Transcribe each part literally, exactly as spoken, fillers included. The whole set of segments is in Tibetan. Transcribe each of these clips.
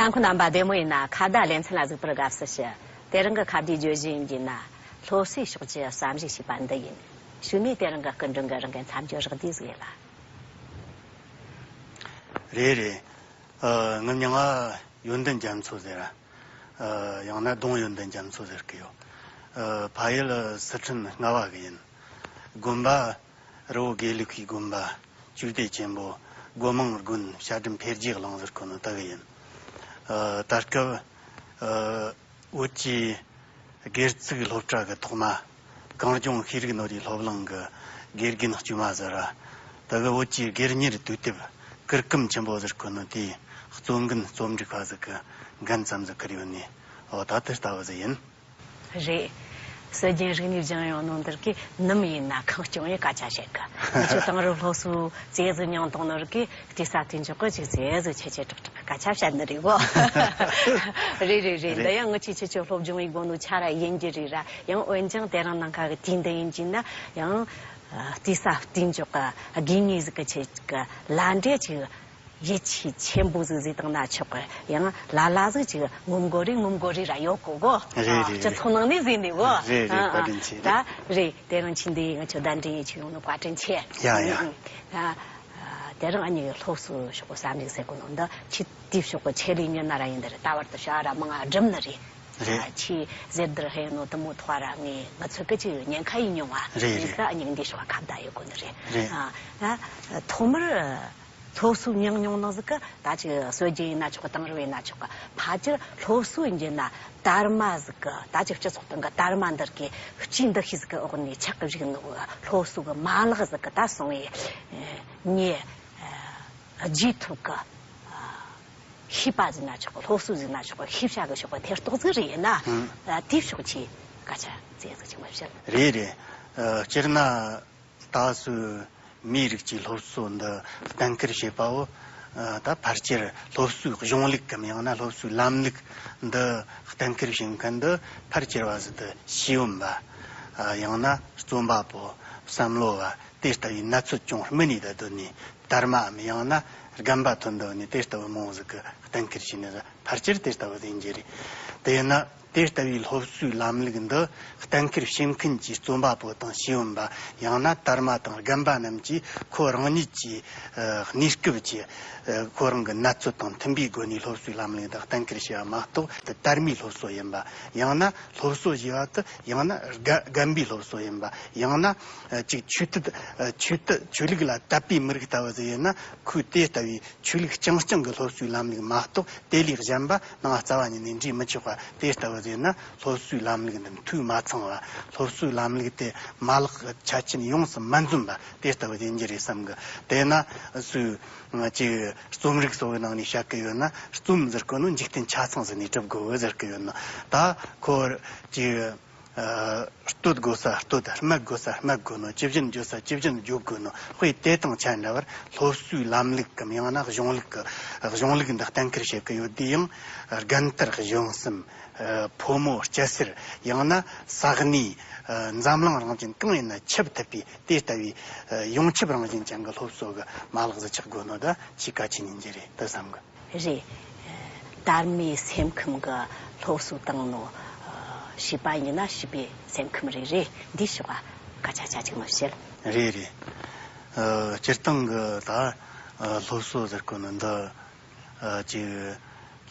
ཨང་ཁོ་རྣམ་པ་བདེ་མོ་ཡིན་ན། ཁ་བརྡ་ལེ་ཚན་ལ་གཟིགས་པར་དགའ་བསུ་ཞུ། དེ་རིང་གི་ཁ་བརྡའི་བརྗོད་གཞི་ཡིན་གྱི་ན། སློབ་གསོའི་ཕྱོགས་ཀྱི་བསམ་གཞིགས་ཞེས་པ་འདི་ཡིན། གཞུག་ནས་དེ་རིང་གི་སྐུ་མགྲོན་གྱི་རང་གི་མཚམས་སྦྱོར་རག་དུས་ཟིག་ཡིན་ལ། རེད་རེད། ཨ། ངའི་མིང་ང་ཡོན་ཏན་རྒྱ་མཚོ་ཟེར། ཨ། ཡང་ན་ལྡོང་ཡོན་ཏན་རྒྱ་མཚོ་ཟེར་གི་ཡོད། ཨ། ཕ་ཡུལ་སི་ཁྲོན་རྔ་བ་གི་ཡིན། དགོན་པ་རི་བོ་དགེ་ལུགས་ཀྱི་དགོན་པ་ཆོས་སྡེ་ཆེན་པོ་སྒོ་མང་དགོན་བཤད་སྒྲུབ་འཕེལ་རྒྱས་གླིང་ཟེར་གོ་ནོ་དག་གི་ཡིན། ཨ། ད་སྐབས། ཨ། བོད་ཀྱི་སྒེར་ཚུགས་སློབ་གྲྭ་གི་ཐོག་མ། གངས་ལྗོངས་ཤེས་རིག་ནོར་བུའི་སློབ་གླིང་གི་དགེ་རྒན་དཀྱུས་མ་ཟེར་ར། དེ་གི་བོད་ཀྱི་སྒེར་གཉེར་དུས་དེབ་གུར་གུམ་ཆེན་པོ་ཟེར་གོ་ནོ་དེའི་གཙོ་འགན་རྩོམ་སྒྲིག་པ་ཟིག་གི་འགན་ཙམ་ཟིག་ཁུར་ཡོད་ནི། འོ། ད་དེ་ལྟ་བུ་ཟིག་ཡིན། རེད། སྲོལ་རྒྱུན་རིག་གནས་སྦྱང་ཡོང་ནོ་འདིར་གི་ནམ་ཡིན་ན་ཁེངས་སྐྱུང་ཡི་སྐད་ཆ་བཤད་གི། ང་ཚོ་དེང་རབས་སློབ་གསོའི་རྩེ་ཟིག་མྱངས་བཏང་ནོ་རིག་གི། དེ་ས་དེ་འཇོག་གི་ཅིག་ཟེ་ཟེ་ཆེ་ཆེ་དྲག་དྲག་སྐད་ཆ་བཤད་ནི་རེད་གོ། རེད་རེད་རེད། རེད། འདི་ཡང་ངི་ཆེ་ཆེ་ཆོ་སློབ་སྦྱོང་ཡི་སྒོ་ནས་ཆ་ར་ཡིན་གྱི་རེད་ར། ཡང་འོན་ཀྱང་དེ་རིང་ནངས་ཁ་གི་དུས་འདི་ཡིན་གྱི་ན་ཡང་། ཨ། དེ་ས་དེ་འཇོག་གི་དགོས་ངེས་ཟིག་གི་ཆེད་གི་ལ་འབྲེལ་ཅིག་ཡིད་ཆེས་ཆེན་པོ་ཟིག་ཟིག་བཏང་ན་ཆོག་གི། ཡང་ལ་ལ་ཟིག་ཅིག་ངོམ་དགོས་རེད་ངོམ་དགོས་རེད་ར་ཡོད་གོ་གོ། རེད་རེད། སྤྱི་ཚོགས་ནང་ནས་ཟིག་ནས་གོ། རེད་རེད། ཨ། བཀའ་དྲིན་ཆེ། ད་རེད། དེ་རིང་ཁྱེད་འདི་ང་ཚོ་གདན་འདྲེན་ཡིད་ཆེས་ཡོང་ནོ་བཀའ་དྲིན་ཆེ། ཡ་ཡ། ཨ། ད་དེ་རིང་ཨ་ནི་སློབ་གསོ་ཕྱོགས་གི་བསམ་གཞིག་ཟེར་གོ་ནོ་འདི་ཁྱེད་དེའི་ཕྱོགས་གི་ཆེད་ལས་མྱི་སྣ་ར་ཡིན་འདིར་ད་བར་དུ་བྱ་བ་ར་མང་ང་སྒྲུབ་ནི་རེད། རེད། ཨ། ཁྱེད་ཟེར་འདིར་ཧེ་ནོ་དུ་མོ་ཐོ་ར་ངས་ང་ཚོ་གི་ཅིག་ཉེན་ཁ་ཡིན་མྱོང་བ། རེད་རེད། ཨ་ནི་འདི་ཕྱོགས་ཁ་བརྡ་ཡོད་གོ་ནི་རེད། རེད། ཨ། ད་ཐོག་མར། སློབ་གསོའི་ཉམས་མྱོང་ནང་ཟིག་གི་ད་ཅིག་སྲོལ་རྒྱུན་ཡིན་ན་ཆོག་གི། དེང་རབས་ཡིན་ན་ཆོག་གི། ཕལ་ཆེར་སློབ་གསོ་ཡིན་རྒྱུ་ན་དར་མ་ཟིག་གི། ད་ཅིག་སྤྱི་ཚོགས་སྟེང་གི་དར་མ་འདིར་གི་སྤྱི་འདུ་ཤེས་ཟིག་གི་འོག་ནས་ཆགས་གི་བཞུགས་ནོ་སློབ་གསོ་གི་མ་ལག་ཟིག་གི་ད་སོང་བའི་ཉེ་རྗེས་ཐོབ་གི་ཤེས་པ་ཟིག་ན་ཆོག་གི། སློབ་གསོ་ཟིག་ན་ཆོག་གི། ཤེས་བྱ་གི་ཕྱོགས་གི་ཐེ་གཏོགས་ཟིག་རེད། ཡིན་ན་ཨ། དེའི་ཕྱོགས་ཀྱི་སྐད་ཆ་ཙེ་ཟིག་ཅིག་མ་བཤད། རེད་རེད། ཨ། སྤྱིར་ན། ད་སོའི་མིའི་རིགས་ཀྱི་སློབ་གསོ་འདི་གཏན་འཁེལ་བྱེད་པའོ། ཨ། ད་ཕལ་ཆེར་སློབ་གསོའི་གཞུང་ལུགས་གམ་ཡང་ན་སློབ་གསོའི་ལམ་ལུགས་འདི་གཏན་འཁེལ་བྱེད་མཁན་འདི་ཕལ་ཆེར་བ་ཟིག་འདི་ཤེས་ཡོན་པ། ཨ། ཡང་ན་རྩོམ་པ་པོ། བསམ་བློ་བ། དེ་ལྟ་བུའི་ན་ཚོད་ཅུང་སྨིན་ནས་ད་སྡོད་ནས་དར་མའམ་ཡང་ན་རྒན་པ་ཐོན་སྡོད་ནས་དེ་ལྟ་བུ་མང་བོ་ཟིག་གིས་གཏན་འཁེལ་བྱས་ནས་ཕལ་ཆེར་དེ་ལྟ་བུ་ཡིན་རྒྱུ་རེད། དེས་ན། དེ་ལྟ་བུའི་སློབ་གསོའི་ལམ་ལུགས་འདི་གཏན་འཁེལ་བྱེད་མཁན་གྱི་རྩོམ་པ་པོ་དང་ཤེས་ཡོན་པ། ཡང་ན་དར་མ་དང་རྒན་པ་རྣམས་ཀྱིས་ཁོ་རང་ཉིད་ཀྱི་ཨ་གནས་སྐབས་ཀྱི་ཨ་ཁོ་རང་གི་ན་ཚོད་དང་མཐུན་པའི་སྒོ་ནས་སློབ་གསོའི་ལམ་ལུགས་འདི་གཏན་འཁེལ་བྱས་པ་མ་གཏོགས། དེ་དར་མའི་སློབ་གསོ་ཡིན་པ། ཡང་ན་སློབ་གསོ་ཞེས་པ་དེ་ཡང་ན་རྒན་རྒན་པའི་སློབ་གསོ་ཡིན་པ། ཡང་ན་ཨ་ཅིག་ཆོས་དད་ཨ་ཆོས་དད་ཆོས་ལུགས་ལ་དད་པའི་མི་རིགས་ལྟ་བུ་ཟིག་ཡིན་ན། ཁོས་དེ་ལྟ་བུའི་ཆོས་ལུགས་རྐྱང་རྐྱང་གི་སློབ་གསོའི་ལམ་ལུགས་མ་གཏོགས། དེ་ལས་གཞན་པ་ནང་རྩ་བ་ཉིད་ནས་འདྲེས་མི་ཆོག་པ། དེ་ལྟ་བུ་ཟིག་ན་སློབ་གསོའི་ལམ་ལུགས་འདི་འཐུས་མ་ཚང་བ། སློབ་གསོའི་ལམ་ལུགས་དེ་མ་ལག་གི་ཆ་རྐྱེན་ཡོངས་སུ་མ་འཛོམས་པ། དེ་ལྟ་བུ་ཡིན་རྒྱུ་རེད་བསམ་གི། དེས་ན་སུས་ང་ཅིག་རྩོམ་རིག་སོགས་ཀྱི་ནང་ནས་བཤད་གི་ཡོད་ན། རྩོམ་ཟེར་གོ་ནོ་འཇིག་རྟེན་ཆ་ཚང་ཟིག་ནས་གྲུབ་དགོས་ཟེར་གི་ཡོད་ན། ད་ཁོ་ཅིག་ཨ་བསྟོད་དགོས་ས་བསྟོད། སྨད་དགོས་ས་སྨད་དགོས་ནོ། ཇི་བཞིན་བརྗོད་ས་ཇི་བཞིན་བརྗོད་དགོས་ནོ། དཔེ་དེ་དང་ཆ་འདྲ་བར་སློབ་གསོའི་ལམ་ལུགས་གམ་ཡང་ན་གཞུང་ལུགས་ཀྱི་གཞུང་ལུགས་འདི་གཏན་འཁེལ་བྱེད་ཀྱི་ཡོད་དུས་ཡང་། རྒན་དར་གཞོན་གསུམ། ཨ་ཕོ་མོ་སྐྱ་སེར། ཡང་ན་ས་གནས། ཨ་འཛམ་གླིང་རང་བཞིན་གང་ཡིན་ན་ཁྱབ་ཐུབ་པའི་དེ་ལྟ་བུའི་ཨ་ཡོངས་ཁྱབ་རང་བཞིན་ཅན་གྱི་སློབ་གསོ་གི་མ་ལག་ཟིག་ཆགས་དགོས་ནོ་ད་ཆེས་གལ་ཆེན་ཡིན་རྒྱུ་རེད་དུ་བསམ་གི། རེད། དར་མའི་སེམས་ཁམས་ཀྱི་སློབ་གསོ་བཏང་ནོ། བྱིས་པ་ཡིན་ན་བྱིས་པའི་སེམས་ཁམས་རེད། རེད། འདི་ཕྱོགས་ལ་སྐད་ཆ་ཆ་གཅིག་མ་བཤད། རེད་རེད། ཨ་སྤྱིར་བཏང་གི་ད་ཨ་སློབ་གསོ་ཟེར་གོ་ནི་འདི་ཨ་ཅིག་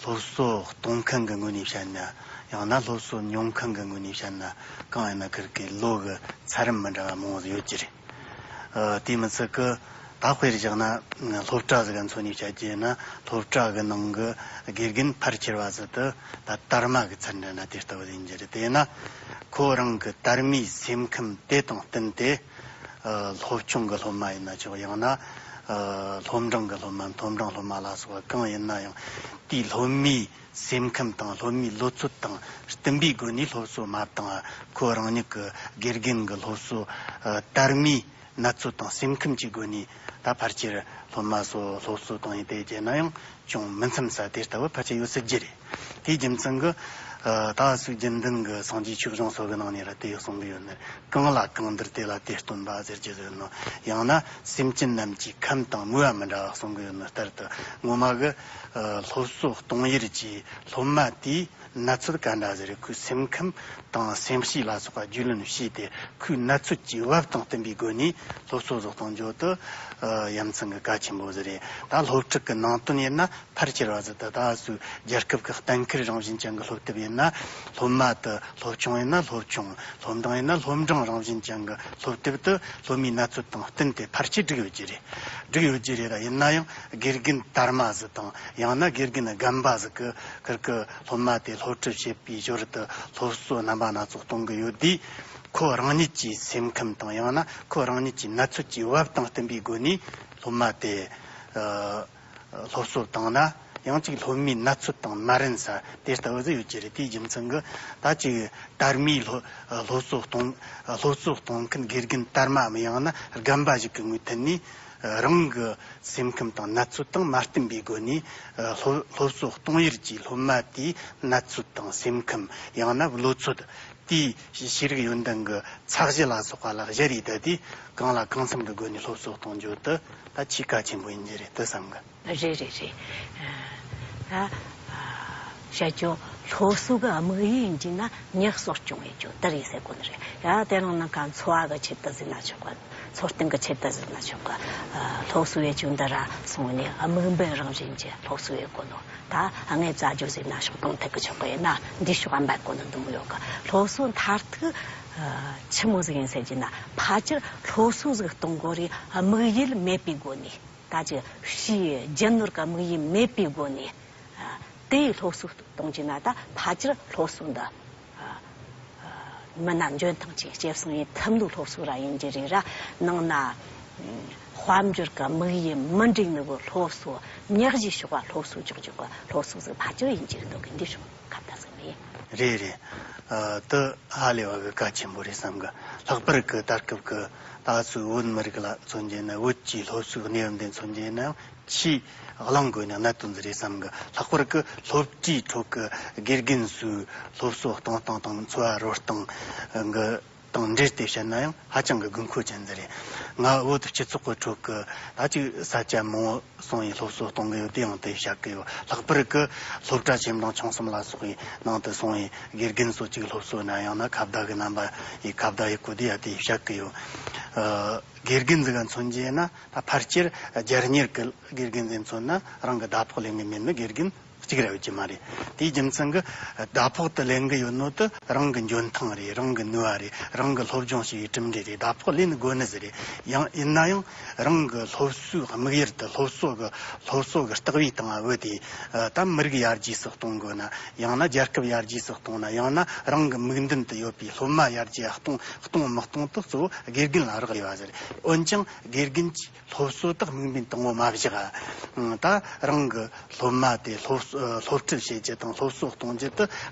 སློབ་གསོ་གཏོང་མཁན་གྱི་ངོས་ནས་བཤད་ན། ཡང་ན་སློབ་གསོ་མྱོང་མཁན་གྱི་ངོས་ནས་བཤད་ན། གང་ཡིན་ན་ཁིར་གི་ལོ་གི་ཚད་རིམ་མི་འདྲ་བ་མང་བོ་ཡོད་ཀྱི་རེད། ཨ་དེ་མི་ཚད་ཀི་ད་དཔེར་བཞག་ན་སློབ་གྲྭ་ཟིག་ག་མཚོན་ནས་བཤད་རྒྱུ་ཡིན་ན། སློབ་གྲྭ་གི་ནང་གི་དགེ་རྒན་ཕལ་ཆེར་བ་ཟིག་དེ་ད་དར་མ་གི་ཚད་འདྲ་ན་དེ་ལྟ་བུ་ཡིན་རྒྱུ་རེད། དེས་ན་ཁོ་རང་གི་དར་མའི་སེམས་ཁམས་དེ་དང་བསྟུན་ཏེ། ཨ་སློབ་ཆུང་གི་སློབ་མ་ཡིན་ན་ཆོག་ཡང་ན་ཨ་སློབ་འབྲིང་གི་སློབ་མ། མཐོ་འབྲིང་སློབ་མ་ལ་སོགས་པ་གང་ཡིན་ན་ཡང་། དེའི་སློབ་མའི་སེམས་ཁམས་དང་སློབ་མའི་བློ་ཚོད་དང་བསྟུན་པའི་སྒོ་ནས་སློབ་གསོ་མ་བཏང་བ། ཁོ་རང་ཉིད་ཀྱི་དགེ་རྒན་གྱི་སློབ་གསོ་ཨ་དར་མའི་ན་ཚོད་དང་སེམས་ཁམས་ཀྱི་སྒོ་ནས་ད་ཕལ་ཆེར་སློབ་མ་ཚོ་སློབ་གསོ་བཏང་ཡིན། དེ་བྱས་ན་ཡང་ ཅུང་མི་འཚམ་ས་དེ་ལྟ་བུ་ཕལ་ཆེར་ཡོད་སྲིད་རྒྱུ་རེད། དེའི་རྒྱུ་མཚན་གྱིས་ད་སུ་རྒྱུན་ལྡན་གྱི་སངས་རྒྱས་ཆོས་གཞུང་སོགས་ཀྱི་ནང་ནས་ར་དེ་གསུང་གི་ཡོད་ནི། གང་ལ་གང་འདུལ་དེ་ལ་དེ་སྟོན་པ་ཟེར་གྱི་ཡོད་ནོ། ཡང་ན་སེམས་ཅན་རྣམས་ཀྱི་ཁམས་དང་མོས་པ་མི་འདྲ་བ་གསུང་གི་ཡོད་ནོ་ལྟར་དུ། ངོ་མ་གི་སློབ་གསོ་གཏོང་ཡུལ་གྱི་སློབ་མ་དེའི་ནད་ཚོད་ག་འདྲ་ཟེར། ཁོའི་སེམས་ཁམས་དང་སེམས་གཤིས་ལ་སོགས་པ་རྒྱུས་ལོན་བྱས་ཏེ། ཁོའི་ནད་ཚོད་ཀྱི་བབ་དང་བསྟུན་པའི་སྒོ་ནས་སློབ་གསོ་བཟོ་གཏོང་རྒྱུ་དེ་ཡ་མཚན་གྱི་གལ་ཆེན་པོ་ཟིག་རེད། ད་སློབ་ཁྲིད་ཀྱི་ནང་དོན་ཡིན་ན་ཕལ་ཆེར་བ་ཟིག་ད་ད་སུ་རྒྱལ་ཁབ་ཀྱི་གཏན་འཁེལ་རང་བཞིན་ཅན་གྱི་སློབ་དེབ་ཡིན་ན། སློབ་མ་དེ་སློབ་ཆུང་ཡིན་ན་སློབ་ཆུང་། སློབ་འབྲིང་ཡིན་ན་སློབ་འབྲིང་རང་བཞིན་ཅན་གྱི་སློབ་དེབ་དེ་སློབ་མའི་ནད་ཚོད་དང་བསྟུན་ཏེ་ཕལ་ཆེར་བསྒྲིགས་ཡོད་ཀྱི་རེད། བསྒྲིགས་ཡོད་ཀྱི་རེད། ད་ཡིན་ན་ཡང་དགེ་རྒན་དར་མ་ཟིག་དང་། ཡང་ན་དགེ་རྒན་རྒན་པ་ཟིག་གིས་ཁིར་གི་སློབ་མ་དེ་སློབ་ཁྲིད་བྱེད་པའི་ཞོར་དུ་སློབ་གསོ་རྣམ་པ་སྣ་ཚོགས་གཏོང་གི་ཡོད་དུས། ཁོ་རང་ཉིད་ཀྱི་སེམས་ཁམས་དང་། ཡང་ན་ཁོ་རང་ཉིད་ཀྱི་ནད་ཚོད་ཀྱི་བབ་དང་བསྟུན་པའི་སྒོ་ནས་སློབ་མ་དེ་ཨ་སློབ་གསོ་བཏང་ན། ཡང་ཅིག་སློབ་མའི་ནད་ཚོད་དང་མ་རན་ས་དེ་ལྟ་བུ་ཟིག་ཡོད་ཀྱི་རེད། དེའི་རྒྱུ་མཚན་གྱིས་ད་ཅིག་དར་མའི་སློབ་སློབ་གསོ་གཏོང་སློབ་གསོ་གཏོང་མཁན་དགེ་རྒན་དར་མའམ། ཡང་ན་རྒན་པ་ཞིག་གི་ངོས་ཐད་ནས་རང་གི་སེམས་ཁམས་དང་ནད་ཚོད་དང་མ་བསྟུན་པའི་སྒོ་ནས་སློབ་སློབ་གསོ་གཏོང་ཡུལ་གྱི་སློབ་མ་དེའི་ནད་ཚོད་དང་སེམས་ཁམས། ཡང་ན་བློ་ཚོད། དེའི་ཤེས་རིག་ཡོན་ཏན་གྱི་ཚད་གཞི་ལ་སོགས་པ་ལ་གཞི་རེ་བསྡད་དེ། གང་ལ་གང་འཚམ་གྱི་སྒོ་ནས་སློབ་གསོ་གཏོང་རྒྱུ་དེ་ད་ཆེས་གལ་ཆེན་པོ་ཡིན་གྱི་རེད་དེ་བསམ་གི། རེད་རེད་རེད། ད་བཤད་རྒྱུ་སློབ་གསོ་གི་དམིགས་ཡུལ་ཡིན་གྱི་ན་མྱི་གསོ་སྐྱོང་ཡེད་རྒྱུ་དེ་རེད་ཟེར་གོ་ནི་རེད། ཡ་དེ་རིང་ནངས་ཀ་འཚོ་བ་གི་ཆེད་དུ་ཟེར་ན་ཆོག་གི། འཚོ་རྟེན་གི་ཆེད་དུ་ཟེར་ན་ཆོག་གི། སློབ་གསོ་ཡེད་རྒྱུ་འདི་ར་སོང་ནས་དམིགས་འབེན་རང་བཞིན་གྱི་སློབ་གསོ་ཡེད་གོ་ནོ། ད་དངོས་རྫ་ཇོ་ཟེར་ན་ཤོག་དང་ཐད་ཀྱི་ཆོག་གི་ཡིན་ན། འདི་ཤོག་ཨམ་པ་གོ་ནི་འདི་མོ་ཡོད་གི། སློབ་གསོ་མཐར་ཐུག་ཆི་མོ་ཟིག་ཡིན་ཟེར་གྱི་ན། ཕལ་ཆེར་སློབ་གསོ་ཟིག་གཏོང་དགོས་རེད། དམིགས་ཡུལ་མེད་པའི་སྒོ་ནས། ད་ཅི་ཕྱིའི་རྒྱུ་ནོར་གི་དམིགས་ཡུལ་མེད་པའི་སྒོ་ནས་དེའི་སློབ་གསོ་གཏོང་གྱི་ན། ད་ཕལ་ཆེར་སློབ་གསོ་འདི་མི་སྣ་འཇོན་ཐང་ཅན་སྐྱེད་སྲིང་ཡེད་ཐུབ་ནོ་སློབ་གསོ་ར་ཡིན་གྱི་རེད་ར། ནང་ན་དཔལ་འབྱོར་གི་དམིགས་ཡུལ་མི་འགྲིག་ནི་གི་སློབ་གསོ། ཉག་གཞི་ཤོག་པ་སློབ་གསོ་ཆོག་ཆོག་གི་སློབ་གསོ་ཟིག་ཕལ་ཆེར་ཡིན་གྱི་རེད་འདུག་གི། འདི་ཤོག་ཁ་བརྡ་ཟིག་མེད། རེད་རེད། ཨ་དེ་ཧ་ལས་པ་གི་གལ་ཆེན་པོ་རེད་བསམ་གི། ལྷག་པར་གི་ད་སྐབས་གི་ད་སུ་བོད་མི་རིགས་ལ་མཚོན་རྒྱུ་ན། བོད་ཀྱི་སློབ་གསོའི་གནས་བབ་འདི་མཚོན་རྒྱུ་ན་ཡང་ཆེས་གླེང་དགོས་ནི་གནད་དོན་ཟིག་རེད་བསམ་གི། ལྷག་པར་གི་སློབ་གྲྭའི་ཁྲོད་གི་དགེ་རྒན་ཚོའི་སློབ་གསོ་གཏོང་སྟངས་དང་འཚོ་བ་རོལ་སྟངས་གི་དང་འབྲེལ་ཏེ་བཤད་ན་ཡང་ཧ་ཅང་གི་དགོས་མཁོ་ཅན་ཟིག་རེད། ང་བོད་སྤྱི་ཚོགས་ཀྱི་ཁྲོད་ཀྱི་ད་ཅིག་ས་ཆ་མང་བོ་སོང་ཡི་སློབ་གསོ་གཏོང་གི་ཡོད། དེ་ཡང་དེ་བཤད་གི་ཡོད། ལྷག་པར་གི་སློབ་གྲྭ་ཆེ་འབྲིང་ཆུང་གསུམ་ལ་སོགས་ཡི་ནང་དུ་སོང་ཡི་དགེ་རྒན་ཚོ་ཅིག་སློབ་གསོ་ན། ཡང་ན་ཁ་བརྡ་གི་རྣམ་པ་ཡི་ཁ་བརྡ་ཡི་གོ་དེ་ཡ་དེ་བཤད་གི་ཡོད། ཨ་དགེ་རྒན་ཟིག་ག་མཚོན་རྒྱུ་ན། ད་ཕལ་ཆེར་རྒྱལ་གཉེར་གི་དགེ་རྒན་ཟིག་མཚོན་ན་རང་གི་ཟླ་ཕོགས་ལེན་གི་མེད་ནི་དགེ་རྒན་གཅིག་ར་ཡོད་ཀྱི་མ་རེད། དེའི་རྒྱུ་མཚན་གྱིས་ཟླ་ཕོགས་དེ་ལེན་གི་ཡོད་ནོ་དེ་རང་གི་འཇོན་ཐང་རེད། རང་གི་ནུས་པ་རེད། རང་གི་སློབ་སྦྱོང་བྱས་པའི་གྲུབ་འབྲས་རེད། ཟླ་ཕོགས་ལེན་དགོས་ནི་ཟིག་རེད། ཡང་ཡིན་ན་ཡང་རང་གི་སློབ་གསོའི་དམིགས་ཡུལ་དེ། སློབ་གསོ་གི་སློབ་གསོ་གི་ལྟེ་བའི་སྟེང་ང་བུད་དེ། ཨ་ད་མི་རིགས་ཡར་རྒྱས་སུ་གཏོང་དགོས་ན། ཡང་ན་རྒྱལ་ཁབ་ཡར་རྒྱས་སུ་གཏོང་ན། ཡང་ན་རང་གི་མིག་མདུན་དུ་ཡོད་པའི་སློབ་མ་ཡར་རྒྱས་གཏོང་གཏོང་མི་གཏོང་དེ་གཙོ་བོ་དགེ་རྒན་ལ་རག་ལས་པ་ཟིག་རེད། འོན་ཀྱང་དགེ་རྒན་གྱིས་སློབ་གསོ་དག་དམིགས་འབེན་དང་པོ་མ་བཞག་ཨ། ད་རང་གི་སློབ་མ་དེ་སློབ་སློབ་ཁྲིད་བྱེད་རྒྱུ་དང་སློབ་གསོ་གཏོང་རྒྱུ་དེ་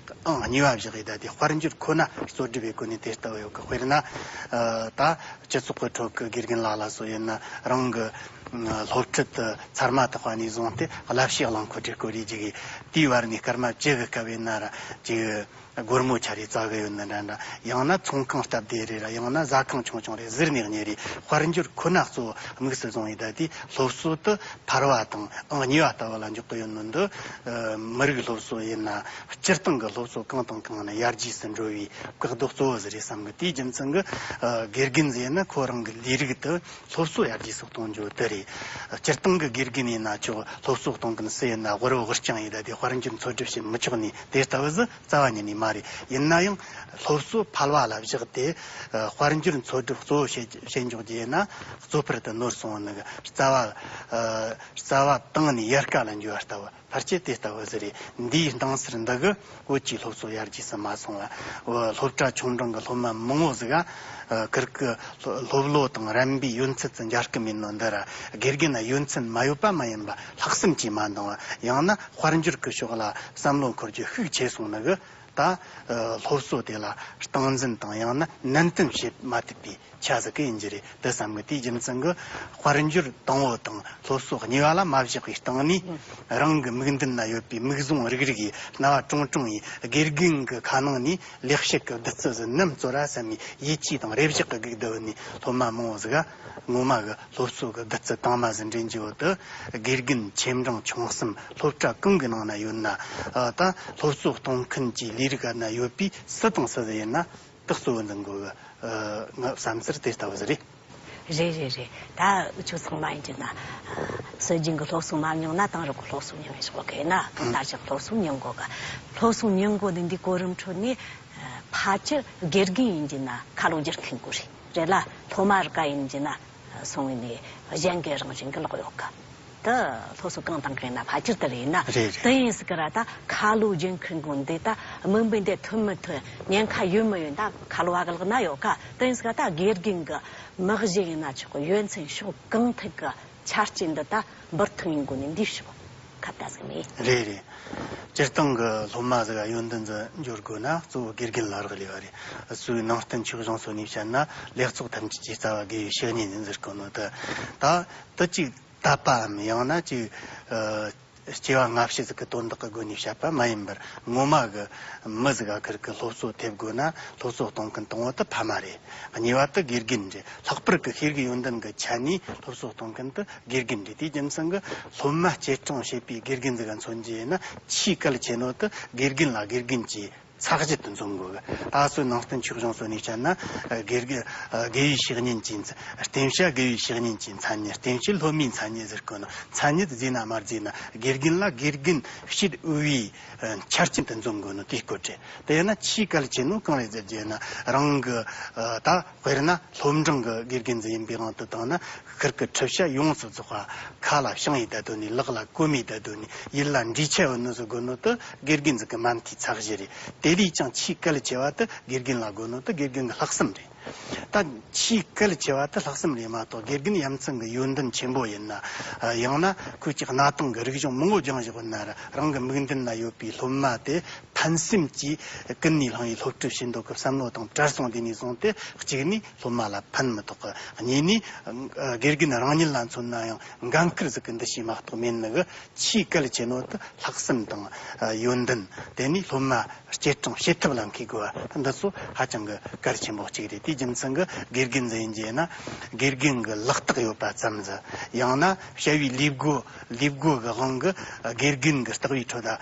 ཨང་གཉིས་པ་བཞག་ཡི། ད་དེ་དཔལ་འབྱོར་ཁོ་ན་རྩོད་སྒྲུབ་བྱེད་དགོས་ནི་དེ་ལྟ་བུ་ཡོད་གི། དཔེར་ན་ད་སྤྱི་ཚོགས་ཀྱི་ཁྲོད་ཀྱི་དགེ་རྒན་ལགས་ལ་སོགས་ཡིན་ན། རང་གི་སློབ་ཁྲིད་དེ་ཚར་མ་ཐག་པ་ནས་བཟུང་སྟེ་བསླབ་བྱའི་རླངས་འཁོར་དེ་སྐོར་རེ་རྒྱུག་གི། དེའི་བར་ནས་སྐར་མ་བཅུ་གི་སྐབས་ཡིན་ན་ར་ཅིག་སྒོར་མོ་ཆ་རེ་བཙལ་གི་ཡོད་ནི་འདྲ་འདྲ། ཡང་ན་ཚོང་ཁང་སྟབས་བདེ་རེ་ར། ཡང་ན་ཟ་ཁང་ཆུང་ཆུང་རེ་ཟུར་ནས་གཉེར་རེ། དཔལ་འབྱོར་ཁོ་ན་གཙོ་བོ་དམིགས་སུ་བཟུང་ཡི། ད་དེ་སློབ་གསོ་དེ་ཕལ་བ་དང་ཨང་གཉིས་པ་ལྟ་བུ་ལ་འཇོག་གི་ཡོད་ནོ་འདི། ཨ་མི་རིགས་སློབ་གསོ་ཡིན་ན་སྤྱིར་བཏང་གི་སློབ་གསོ་གང་དང་གང་ནས་ཡར་རྒྱས་སུ་འགྲོ་བའི་བཀག་རྡོ་གཙོ་བོ་ཟིག་རེད་བསམ་གི། དེའི་རྒྱུ་མཚན་གྱིས་ཨ་དགེ་རྒན་ཟིག་ཡིན་ན་ཁོ་རང་གི་ལས་རིགས་དེ་སློབ་གསོ་ཡར་རྒྱས་སུ་གཏོང་རྒྱུ་དེ་རེད། སྤྱིར་བཏང་གི་དགེ་རྒན་ཡིན་ན་ཆོག་སློབ་གསོ་གཏོང་མཁན་སུ་ཡིན་ན་དབུལ་བོ་དབུལ་རྐྱང་ཡིན། ད་དེ་དཔལ་འབྱོར་འཚོལ་སྒྲུབ་བྱེད་མི་ཆོག་ནི་དེ་ལྟ་བུ་ཟིག་རྩ་བ་ཉིད་ནས་མ་རེད། ཡིན་ན་ཡང་སློབ་གསོ་ཕལ་བ་ལ་བཞག་སྟེ་ཨ་དཔལ་འབྱོར་འཚོལ་སྒྲུབ་གཙོ་བོ་བྱེད་བྱེད་འཇོག་རྒྱུ་ཡིན་ན། གཙོ་ཕལ་དུ་ནོར་སོང་ནི་གི་རྩ་བ་ཨ་རྩ་བ་བཏང་ནས་ཡལ་ག་ལ་འགྱུར་བ་ལྟ་བུ། ཕལ་ཆེར་དེ་ལྟ་བུ་ཟིག་རེད། འདིའི་སྣང་ཚུལ་འདི་གིས་བོད་ཀྱི་སློབ་གསོ་ཡར་རྒྱས་སུ་མ་སོང་བ། བོད་སློབ་གྲྭ་ཆུང་འབྲིང་གི་སློབ་མ་མང་བོ་ཟིག་ག་ཨ་ཁིར་གི་སློབ་སློབ་ལོ་དང་རན་པའི་ཡོན་ཚད་ཀྱི་འཇའ་སྐུད་མིན་ནོ་འདི་ར། དགེ་རྒན་ན་ཡོན་ཚད་མ་ཡོད་པ་མ་ཡིན་པ་ལྷག་བསམ་གྱིས་མ་འདང་བ། ཡང་ན་དཔལ་འབྱོར་གྱི་ཕྱོགས་ལ་བསམ་བློ་འཁོར་རྒྱུ་ཤུགས་ཆེ་སོང་ནི་གི་ ད་སློབ་གསོ་དེ་ལ་སྟངས་འཛིན་དང་ཡང་ན་ནན་ཏན་བྱེད་མ་ཐུབ་པའི་ཆ་ཟིག་གི་ཡིན་རྒྱུ་རེད་དུ་བསམ་གི། དེའི་རྒྱུ་མཚན་གི་དཔལ་འབྱོར་དང་པོ་དང་སློབ་གསོ་གཉིས་པ་ལ་མ་བཞག་པའི་སྟེང་ནས། རང་གི་མིག་མདུན་ན་ཡོད་པའི་མིག་ཟུང་རིག་རིག་ཡིས་རྣ་བ་ཀྲོང་ཀྲོང་ཡིས་དགེ་རྒན་གི་ཁ་ནང་ནས་ལེགས་བཤད་ཀྱི་བདུད་རྩི་ཟིག་ནམ་བཙོ་ར་བསམ་ནས་ཡིད་ཆེས་དང་རེ་བཞག་གི་སྒུག་བསྡད་ནས་སློབ་མ་མང་བོ་ཟིག་ག་ངོ་མ་གི་སློབ་གསོ་གི་བདུད་རྩི་དྭངས་མ་ཟིག་འདྲེན་རྒྱུ་བོ་དུ། དགེ་རྒན་ཆེ་འབྲིང་ཆུང་གསུམ་སློབ་གྲྭ་གང་གི་ནང་ན་ཡོད་ན། ད་སློབ་གསོ་གཏོང་མཁན་གྱི་ལས་རིགས་ན་ཡོད་པའི་སུ་དང་སུ་ཟིག་ཡིན་ན་དུ་གཙོ་བོ་འཛིན་དགོས་གི། ངའི་བསམ་ཚུལ་དེ་ལྟ་བུ་ཟིག་རེད། རེད་རེད་རེད། ད་ཁྱོད་ཚང་མ་ཡིན་གྱི་ན། སྲོལ་རྒྱུན་གྱི་སློབ་གསོ་མ་མྱོང་ན་དེང་རབས་ཀྱི་སློབ་གསོ་མྱོང་ཡིན་ཆོག་གི་ཡིན་ན་གང་ལྟར་ཞིག་སློབ་གསོ་མྱོང་དགོས་གི། སློབ་གསོ་མྱོང་དགོས་ནི་འདི་གོ་རིམ་ཁྲོད་ནས་ཕལ་ཆེར་དགེ་རྒན་ཡིན་གྱི་ན་ཁ་ལོ་སྒྱུར་མཁན་དགོས་རེད། རེད་ལ་སློབ་མ་རིགས་ཡིན་གྱི་ན་སོང་བའི་ནས་གཞན་གྱི་རང་བཞིན་གྱི་ལོག་ཡོད་གི། དུ་སློབ་གསོ་གང་དང་གང་ཡིན་ན་ཕལ་ཆེར་དེ་རེད་ཡིན་ན། རེད་རེད། དེ་ཡིན་སྲིད་གི་ར་ད་ཁ་ལོ་སྒྱུར་མཁན་དགོས་འདི་ད་མི་འབུ་འདི་ཐོན་མི་ཐོན་ཉེན་ཁ་ཡོད་མི་ཡོད་ད་ཁ་ལོ་བ་གི་ལག་ན་ཡོད་ག། དེ་ཡིན་སྲིད་གི་ད་དགེ་རྒན་གི་མི་གཞི་ཡིན་ན་ཆོག་གི་ཡོན་ཚད་ཕྱོགས་གང་ཐད་གི་ཆ་རྐྱེན་འདི་ད་འབུར་ཐོན་ཡིན་དགོས་ནི་འདི་ཕྱོགས་ཁ་བརྡ་ཟིག་མེད། རེད་རེད། སྤྱིར་བཏང་གི་སློབ་མ་ཟིག་ག་ཡོན་ཏན་ཟིག་འབྱོར་དགོས་ན་གཙོ་བོ་དགེ་རྒན་ལ་རག་ལས་པ་རེད། སུའི་ནང་བསྟན་ཆོས་གཞུང་སོགས་ནས་བཤད་ན་ལེགས་ཚོགས་ཐམས་ཅད་ཀྱི་རྩ་བ་དགེ་བའི་བཤེས་གཉེན་ཡིན་ཟེར་གོ་ནོ་དུ། ད་དུ་ཅིག་དད་པའམ་ཡང་ན་ཅིག་ཨ། སྐྱེ་བ་སྔ་ཕྱི་ཟིག་གི་དོན་དག་གི་སྒོ་ནས་བཤད་པ་མ་ཡིན་པར་ངོ་མ་གི་མི་ཟིག་ག་ཁིར་གི་སློབ་གསོ་ཐེབས་དགོས་ན་སློབ་གསོ་གཏོང་མཁན་དང་པོ་དུ་ཕ་མ་རེད། གཉིས་པ་དུ་དགེ་རྒན་རེད། ལྷག་པར་གི་ཤེས་རིག་ཡོན་ཏན་གི་ཆ་ནས་སློབ་གསོ་གཏོང་མཁན་དུ་དགེ་རྒན་རེད། དེའི་རྒྱུ་མཚན་གི་སློབ་མ་སྐྱེད་སྲིང་བྱེད་པའི་དགེ་རྒན་ཟིག་ག་མཚོན་རྒྱུ་ཡིན་ན་ཆེས་གལ་ཆེ་ནོ་དུ་དགེ་རྒན་ལ་དགེ་རྒན་གྱི་ཚད་གཞི་དུ་འཛོམས་དགོས་གི། ད་གཟོད་ནང་བསྟན་ཆོས་གཞུང་སོགས་ནས་བཤད་ན་དགེ་རྒན་དགེ་བའི་བཤེས་གཉེན་གྱི་རྟེན་བྱ་དགེ་བའི་བཤེས་གཉེན་གྱི་མཚན་ཉིད། རྟེན་བྱེད་སློབ་མའི་མཚན་ཉིད་ཟེར་གོ་ནོ། མཚན་ཉིད་བརྫིས་ན་མ་བརྫིས་ན་དགེ་རྒན་ལ་དགེ་རྒན་བྱེད་འོས་པའི་ཆ་རྐྱེན་དུ་འཛོམས་དགོས་ནོ་དེའི་སྐོར་རེད། དེ་ཡིན་ན་ཆེས་གལ་ཆེ་ནོ་གང་རེད་ཟེར་རྒྱུ་ཡིན་ན་རང་གི་ད་དཔེར་ན་སློབ་འབྲིང་གི་དགེ་རྒན་ཟིག་ཡིན་པའི་དབང་དུ་བཏང་ན། ཤར་གྱི་ཁྲིད་བྱ་ཡོངས་སུ་རྫོགས་པ་ཁ་ལ་བྱང་ཡི་བསྡད་དོ་ནི། ལག་ལ་གོ་མི་བསྡད་དོ་ནི། ཡིད་ལ་འདྲིས་ཆ་ཡོད་ནོ་ཟིག་དགོས་ནོ་དུ་དགེ་རྒན་ཟིག་གི་མ་མཐའི་ཚད་གཞི་རེད། དེ་ལས་ཀྱང་ཆེས་གལ་ཆེ་བ་དུ་དགེ་རྒན་ལ་དགོས་ནོ་དུ་དགེ་རྒན་གི་ལྷག་བསམ་རེད། ད་ཆེས་གལ་ཆེ་བ་དུ་ལྷག་བསམ་རེད་མ་གཏོགས་དགེ་རྒན་ཡ་མཚན་གི་ཡོན་ཏན་ཆེན་པོ་ཡིན་ན། ཡང་ན་ཁོས་ཀྱི་གནའ་དེང་གི་རིག་གཞུང་མང་བོ་སྦྱངས་བཞག་ཡོད་ན་ར་རང་གི་མིག་མདུན་ན་ཡོད་པའི་སློབ་མ་དེ་ཕན་སེམས་ཀྱིས་ཀུན་ནས་བསླངས་པའི་སློབ་ཁྲིད་བྱེད་འདོད་ཀྱི་བསམ་བློ་དང་བྲལ་སོང་དུས་ནས་བཟུང་སྟེ་གཅིག་ནས་སློབ་མ་ལ་ཕན་མི་ཐོགས་གི། གཉིས་ནས་དགེ་རྒན་རང་ཉིད་ལ་མཚོན་ན་ཡང་འགན་ཁུར་ཟིག་གི་འདུ་ཤེས་མ་གཏོགས་མེད་ནི་གི། ཆེས་གལ་ཆེ་ནོ་དུ་ལྷག་བསམ་དང་ཡོན་ཏན། དེ་ནས་སློབ་མ་སྐྱེད་སྲིང་བྱེད་ཐབས་ལ་མཁས་དགོས་པ་འདི་ཚོ་ཧ་ཅང་གི་གལ་ཆེན་པོ་གཅིག་རེད། དེའི་རྒྱུ་མཚན་གི་དགེ་རྒན་ཟེར་ཡིན་རྒྱུ་ན་དགེ་རྒན་གི་ལག་རྟགས་ཡོད་པ་ཙམ་ཟིག་ཡང་ན་བྱ་བའི་ལས་སྒོ་ལས་སྒོ་གི་དབང་གི་དགེ་རྒན་གི་ལྟ་བའི་ཁྲོད་ད་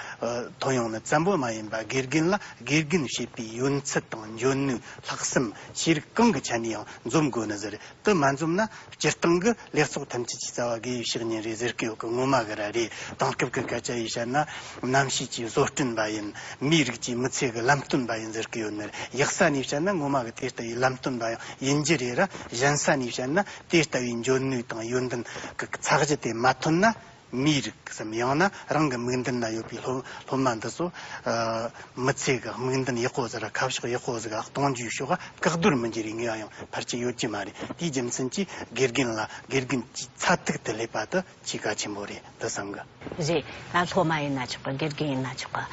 ཐོན་ཡོང་ནི་ཙམ་པོ་མ་ཡིན་པ། དགེ་རྒན་ལ་དགེ་རྒན་བྱེད་པའི་ཡོན་ཚད་དང་འཇོན་ནུས། ལྷག་བསམ། ཤེས་རིག་གང་གི་ཆ་ནས་ཡང་འཛོམས་དགོས་ནི་ཟིག་རེད། དུ་མ་འཛོམས་ན་སྤྱིར་བཏང་གི་ལེགས་ཚོགས་ཐམས་ཅད་ཀྱི་རྩ་བ་དགེ་བའི་བཤེས་གཉེན་རེད་ཟེར་གི་ཡོད་གི། ངོ་མ་གི་ར་རེད། དེང་སྐབས་ཀྱི་སྐད་ཆ་ཡིས་བཤད་ན་རྣམ་ཤེས་ཀྱི་བཟོ་སྐྲུན་པ་ཡིན། མིའི་རིགས་ཀྱི་མི་ཚེ་གི་ལམ་སྟོན་པ་ཡིན་ཟེར་གི་ཡོད་ནི་རེད། ཡག་ས་ནས་བཤད་ན་ངོ་མ་གི་དེ་ལྟ་བུའི་ལམ་སྟོན་པ་ཡང་ཡིན་རྒྱུ་རེད་ར། གཞན་ས་ནས་བཤད་ན་དེ་ལྟ་བུའི་འཇོན་ནུས་དང་ཡོན་ཏན་གི་ཚད་གཞི་དེ་མ་ཐོན་ན། མིའི་རིགས་སམ་ཡང་ན་རང་གི་མིག་མདུན་ན་ཡོད་པའི་སློབ་སློབ་མ་འདི་ཚོ་མི་ཚེ་གི་མིག་མདུན་ཡག་པོ་ཟིག་ར་ཁ་ཕྱོགས་ཡག་པོ་ཟིག་ག་གཏོང་རྒྱུའི་ཕྱོགས་ག་བཀག་སྡོམ་མི་འགྱུར་བའི་ངེས་པ་ཡང་ཕལ་ཆེར་ཡོད་ཀྱི་མ་རེད། དེའི་རྒྱུ་མཚན་གྱིས་དགེ་རྒན་ལ་དགེ་རྒན་གྱི་ཚད་ཐིག་ཏུ་སླེབས་པ་དེ་ཆེས་གལ་ཆེན་པོ་རེད་དུ་བསམ་གི། རེད། ད་སློབ་མ་ཡིན་ན་ཆོག་གི། དགེ་རྒན་ཡིན་ན་ཆོག་གི།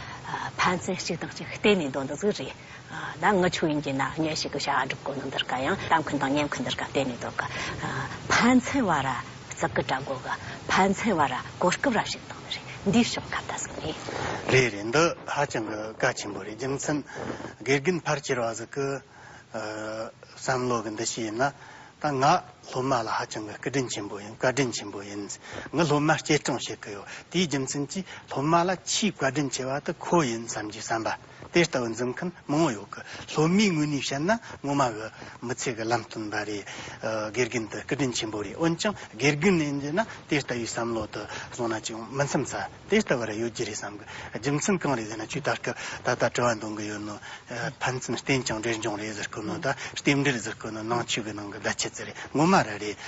ཕན་ཚུན་གཅིག་དང་གཅིག་བརྟེན་ནས་འདོན་འདུག་ཟིག་རེད། ད་ངི་ཆོ་ཡིན་གྱི་ན་གཉེན་ཞིག་གི་བྱ་བ་སྒྲུབ་དགོས་ནོ་འདིར་ག་ཡང་ལྟ་མཁན་དང་ཉན་མཁན་འདིར་ག་བརྟེན་ནས་འདུག་ག། ཕན་ཚུན་བར་ར་བརྩི་བཀུར་བྱ་དགོས་གི། ཕན་ཚུན་བར་ར་གོ་སྐབས་ར་ཞིག་གཏོང་ནི་རེད། འདིའི་ཕྱོགས་ཁ་བརྡ་ཟིག་ནས། རེད་རེད། འདི་ཧ་ཅང་གི་གལ་ཆེན་པོ་རེད། རྒྱུ་མཚན་དགེ་རྒན་ཕལ་ཆེ་བ་ཟིག་གི་བསམ་བློ་གི་འདུ་ཤེས་ཡིན་ན། ད་ང་སློབ་མ་ལ་ཧ་ཅང་གི་བཀའ་དྲིན་ཆེན་པོ་ཡིན། བཀའ་དྲིན་ཆེན་པོ་ཡིན། ངི་སློབ་མ་སྐྱེད་སྲིང་བྱེད་གི་ཡོད། དེའི་རྒྱུ་མཚན་གྱིས་སློབ་མ་ལ་ཆེས་བཀའ་དྲིན་ཆེ་བ་དེ་ཁོ་ཡིན་བསམ་གྱི་བསམ་པ་དེ་ལྟ་བུ་འཛིན་མཁན་མང་བོ་ཡོད་གི། སློབ་མའི་ངོས་ནས་བཤད་ན་ངོ་མ་གི་མི་ཚེ་གི་ལམ་སྟོན་པ་རེད། དགེ་རྒན་དེ་བཀའ་དྲིན་ཆེན་པོ་རེད། འོན་ཀྱང་དགེ་རྒན་ཡིན་རྒྱུ་ན་དེ་ལྟ་བུའི་བསམ་བློ་དེ་བཟུང་ན་ཅིག་མི་འཚམ་ས་དེ་ལྟ་བུ་ར་ཡོད་རྒྱུ་རེད་བསམ་གི། རྒྱུ་མཚན་གང་རེད་ཟེར་ན་ཁྱོས་ད་སྐབས་ད་ལྟ་དྲི་བ་འདོན་གི་ཡོད་ནོ། ཕན་ཚུན་རྟེན་ཅིང་འབྲེལ་འབྱུང་རེད་ཟེར་གོ་ནོ། ད་རྟེན་འབྲེལ་ཟེར་གོ་ནོ་ནང་ཆོས་གི་ནང་གི་བརྡ་ཆད་ཟེར་རེད། ངོ་མ་ར་རེད།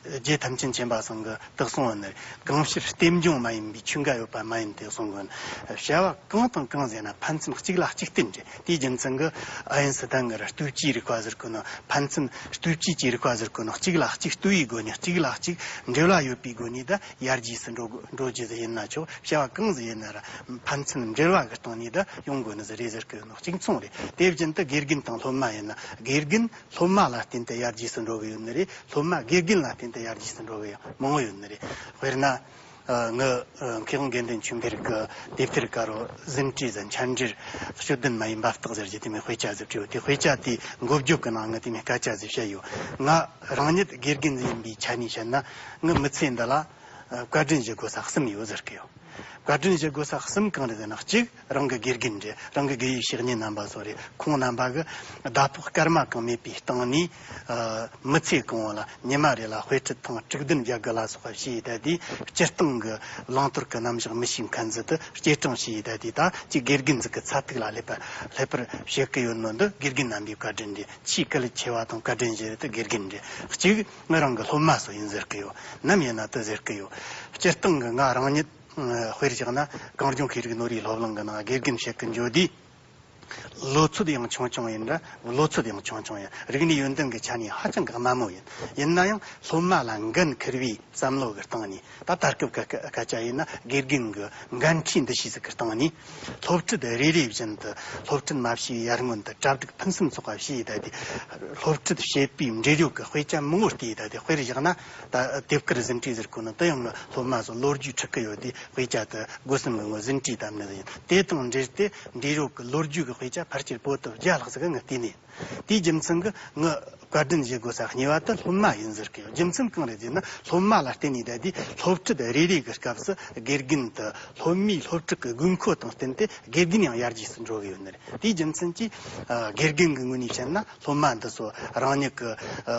རྗེ་ཐམས་ཅད་མཁྱེན་པ་ཚང་གི་དག་གསུང་བ་ནི་གང་ཕྱིར་རྟེན་འབྱུང་མ་ཡིན་པའི་ཆོས་འགའ་ཡོད་པ་མ་ཡིན་ཏེ་གསུང་གི། བྱ་བ་གང་དང་གང་ཟེར་ན་ཕན་ཚུན་གཅིག་ལ་གཅིག་བརྟེན་རེད། དེའི་རྒྱུ་མཚན་གྱིས་ཨ་ཡིན་སི་ཐན་གྱི་ལྟོས་བཅས་རིག་པ་ཟེར་གོ་ནོ། ཕན་ཚུན་ལྟོས་བཅས་ཀྱི་རིག་པ་ཟེར་གོ་ནོ། གཅིག་ལ་གཅིག་ལྟོས་པའི་སྒོ་ནས། གཅིག་ལ་གཅིག་འབྲེལ་བ་ཡོད་པའི་སྒོ་ནས་ད་ཡར་རྒྱས་སུ་འགྲོ་འགྲོ་རྒྱུ་ཟིག་ཡིན་ན་ཆོག་བྱ་བ་གང་ཟིག་ཡིན་ན་ར་ཕན་ཚུན་འབྲེལ་བ་གི་སྟེང་ནས་ད་ཡོང་དགོས་ནི་ཟིག་རེད་ཟེར་གི་ཡོད་ནོ། གཅིག་མཚུངས་རེད། དེ་བཞིན་དུ་དགེ་རྒན་དང་སློབ་མ་ཡིན་ན། དགེ་རྒན་སློབ་མ་ལ་བརྟེན་ཏེ་ཡར་རྒྱས་སུ་འགྲོ་གི་ཡོད་ནི་རེད། སློབ་མ་དགེ་རྒན་ལ་བརྟེན་ཏེ་ཡར་རྒྱས་སུ་འགྲོ་གི་ཡང་མང་བོ་ཡོད་ནི་རེད། དཔེར་ན། ཨ། ངི་ཨ་མཁས་དབང་དགེ་འདུན་ཆོས་འཕེལ་གི་དེབ་ཐེར་དཀར་པོ་ཟིན་བྲིས་ཟིན་འཆད་འགྲེལ་སྤྱོད་ལྡན་མ་ཡིན་འབབ་སྟེགས་ཟེར་གྱི་དེ་མོ་དཔེ་ཆ་ཟིག་བྲིས་ཡོད། དེ་དཔེ་ཆ་དེའི་མགོ་བརྗོད་གི་ནང་ངི་དེ་མོ་སྐད་ཆ་ཟིག་བཤད་ཡོད། ང་རང་ཉིད་དགེ་རྒན་ཟིག་ཡིན་པའི་ཆ་ནས་བཤད་ན། ངི་མི་ཚེ་འདི་ལ་ཨ་བཀའ་དྲིན་ཞུ་དགོས་ས་གསུམ་ཡོད་ཟེར་གི་ཡོད། བཀའ་དྲིན་ཞུ་དགོས་ས་གསུམ་གང་རེད་ཟེར་ན། གཅིག་རང་གི་དགེ་རྒན་རེད། རང་གི་དགེ་བའི་བཤེས་གཉེན་རྣམ་པ་ཚོ་རེད། ཁོང་རྣམ་པ་གི་ཟླ་ཕོགས་སྐར་མ་གང་མེད་པའི་སྟེང་ནས། ཨ། མི་ཚེ་གང་བོ་ལ་ཉི་མ་རེ་ལ་དཔེ་ཁྲིད་ཐེངས་དྲུག་བདུན་བརྒྱབ་དགོས་ལ་སོགས་པ་བྱས་ཡི་ད་དེ། སྤྱིར་བཏང་གི་བླང་དོར་གི་རྣམ་གཞག་མི་ཤེས་མཁན་ཟིག་དེ་སྐྱེལ་སྲིང་བྱས་ཡི་ད་དེ། ད་ཅིག་དགེ་རྒན་ཟིག་གི་ཚད་ཐིག་ལ་སླེབས་པ་སླེབས་པར་བྱེད་གི་ཡོད་ནོ་འདི་དགེ་རྒན་རྣམ་པའི་བཀའ་དྲིན་རེད། ཆེས་གལ་ཆེ་བ་དང་བཀའ་དྲིན་ཆེ་བ་དེ་དགེ་རྒན་རེད། གཅིག་ང་རང་གི་སློབ་མ་ཚོ་ཡིན་ཟེར་གི་ཡོད། ནམ་ཡིན་ན་དེ་ཟེར་གི་ཡོད། སྤྱིར་བཏང་གི་ང་རང་ཉིད་དཔེར་བཞག་ན་གངས་ལྗོངས་ཤེས་རིག་ནོར་བུའི་སློབ་གླིང་གི་ནང་དགེ་རྒན་བྱེད་གི་འགྱོ་དུས། ལོ་ཚོད་ཡང་ཆུང་ཆུང་ཡིན་ར། ལོ་ཚོད་ཡང་ཆུང་ཆུང་ཡིན། རིག་གནས་ཡོན་ཏན་གྱི་ཆ་ནས་ཧ་ཅང་གི་དམའ་མོ་ཡིན། ཡིན་ན་ཡང་སློབ་མ་ལ་འགན་འཁུར་བའི་བསམ་བློ་གི་སྟེང་ནས། ད་ད་སྐབས་ཀྱི་སྐད་ཆ་ཡིན་ན་དགེ་རྒན་གྱི་འགན་འཁྲི་འདུ་ཤེས་ཟིག་གི་སྟེང་ནས། སློབ་ཁྲིད་རེ་རེ་བཞིན་དུ་སློབ་ཁྲིད་མ་བྱས་པའི་ཡར་སྔོན་དུ་གྲ་སྒྲིག་ཕུན་སུམ་ཚོགས་པ་བྱས་ཡི་ད་དེ། སློབ་ཁྲིད་བྱེད་པའི་འབྲེལ་ཡོད་ཀྱི་དཔེ་ཆ་མང་བོ་བལྟས་ཡི་ད་དེ། དཔེར་བཞག་ན་ད་དེབ་དཀར་ཟིན་བྲིས་ཟེར་གོ་ནོ་དེ་ཡང་སློབ་མ་ཚོ་ལོ་རྒྱུས་ཁྲིད་གི་ཡོད་དེ། དཔེ་ཆ་དེ་སྒོ་གསུམ་གྱི་ངོས་ཟིན་བྲིས་བཏབ་ནི་ཡིན། དེ་དང་འབྲེལ་ཏེ་འབྲེལ་ཡོད་ཀྱི་ལོ་རྒྱུས་ཀྱི་དཔེ་ཆ་ཕལ་ཆེར་པོ་ཏི་བརྒྱ་ལྷག་ཟིག་ངས་བལྟས་ནས། དེའི་རྒྱུ་མཚན་གྱིས་ངི་བཀའ་དྲིན་ཞུ་དགོས་ས་གཉིས་པ་དེ་སློབ་མ་ཡིན་ཟེར་གི་ཡོད། རྒྱུ་མཚན་གང་རེད་ཟེར་ན། སློབ་མ་ལ་བརྟེན་ནས་བསྡད་དུས་སློབ་ཁྲིད་རེ་རེ་གི་སྐབས་སུ་དགེ་རྒན་དེ་སློབ་མའི་སློབ་ཁྲིད་ཀྱི་དགོས་མཁོ་དང་བསྟུན་ཏེ་དགེ་རྒན་ཡང་ཡར་རྒྱས་སུ་འགྲོ་གི་ཡོད་ནི་རེད། དེའི་རྒྱུ་མཚན་གྱིས་ཨ་དགེ་རྒན་གྱི་ངོས་ནས་བཤད་ན། སློབ་མ་འདི་ཚོ་རང་ཉིད་ཀྱི་ཨ་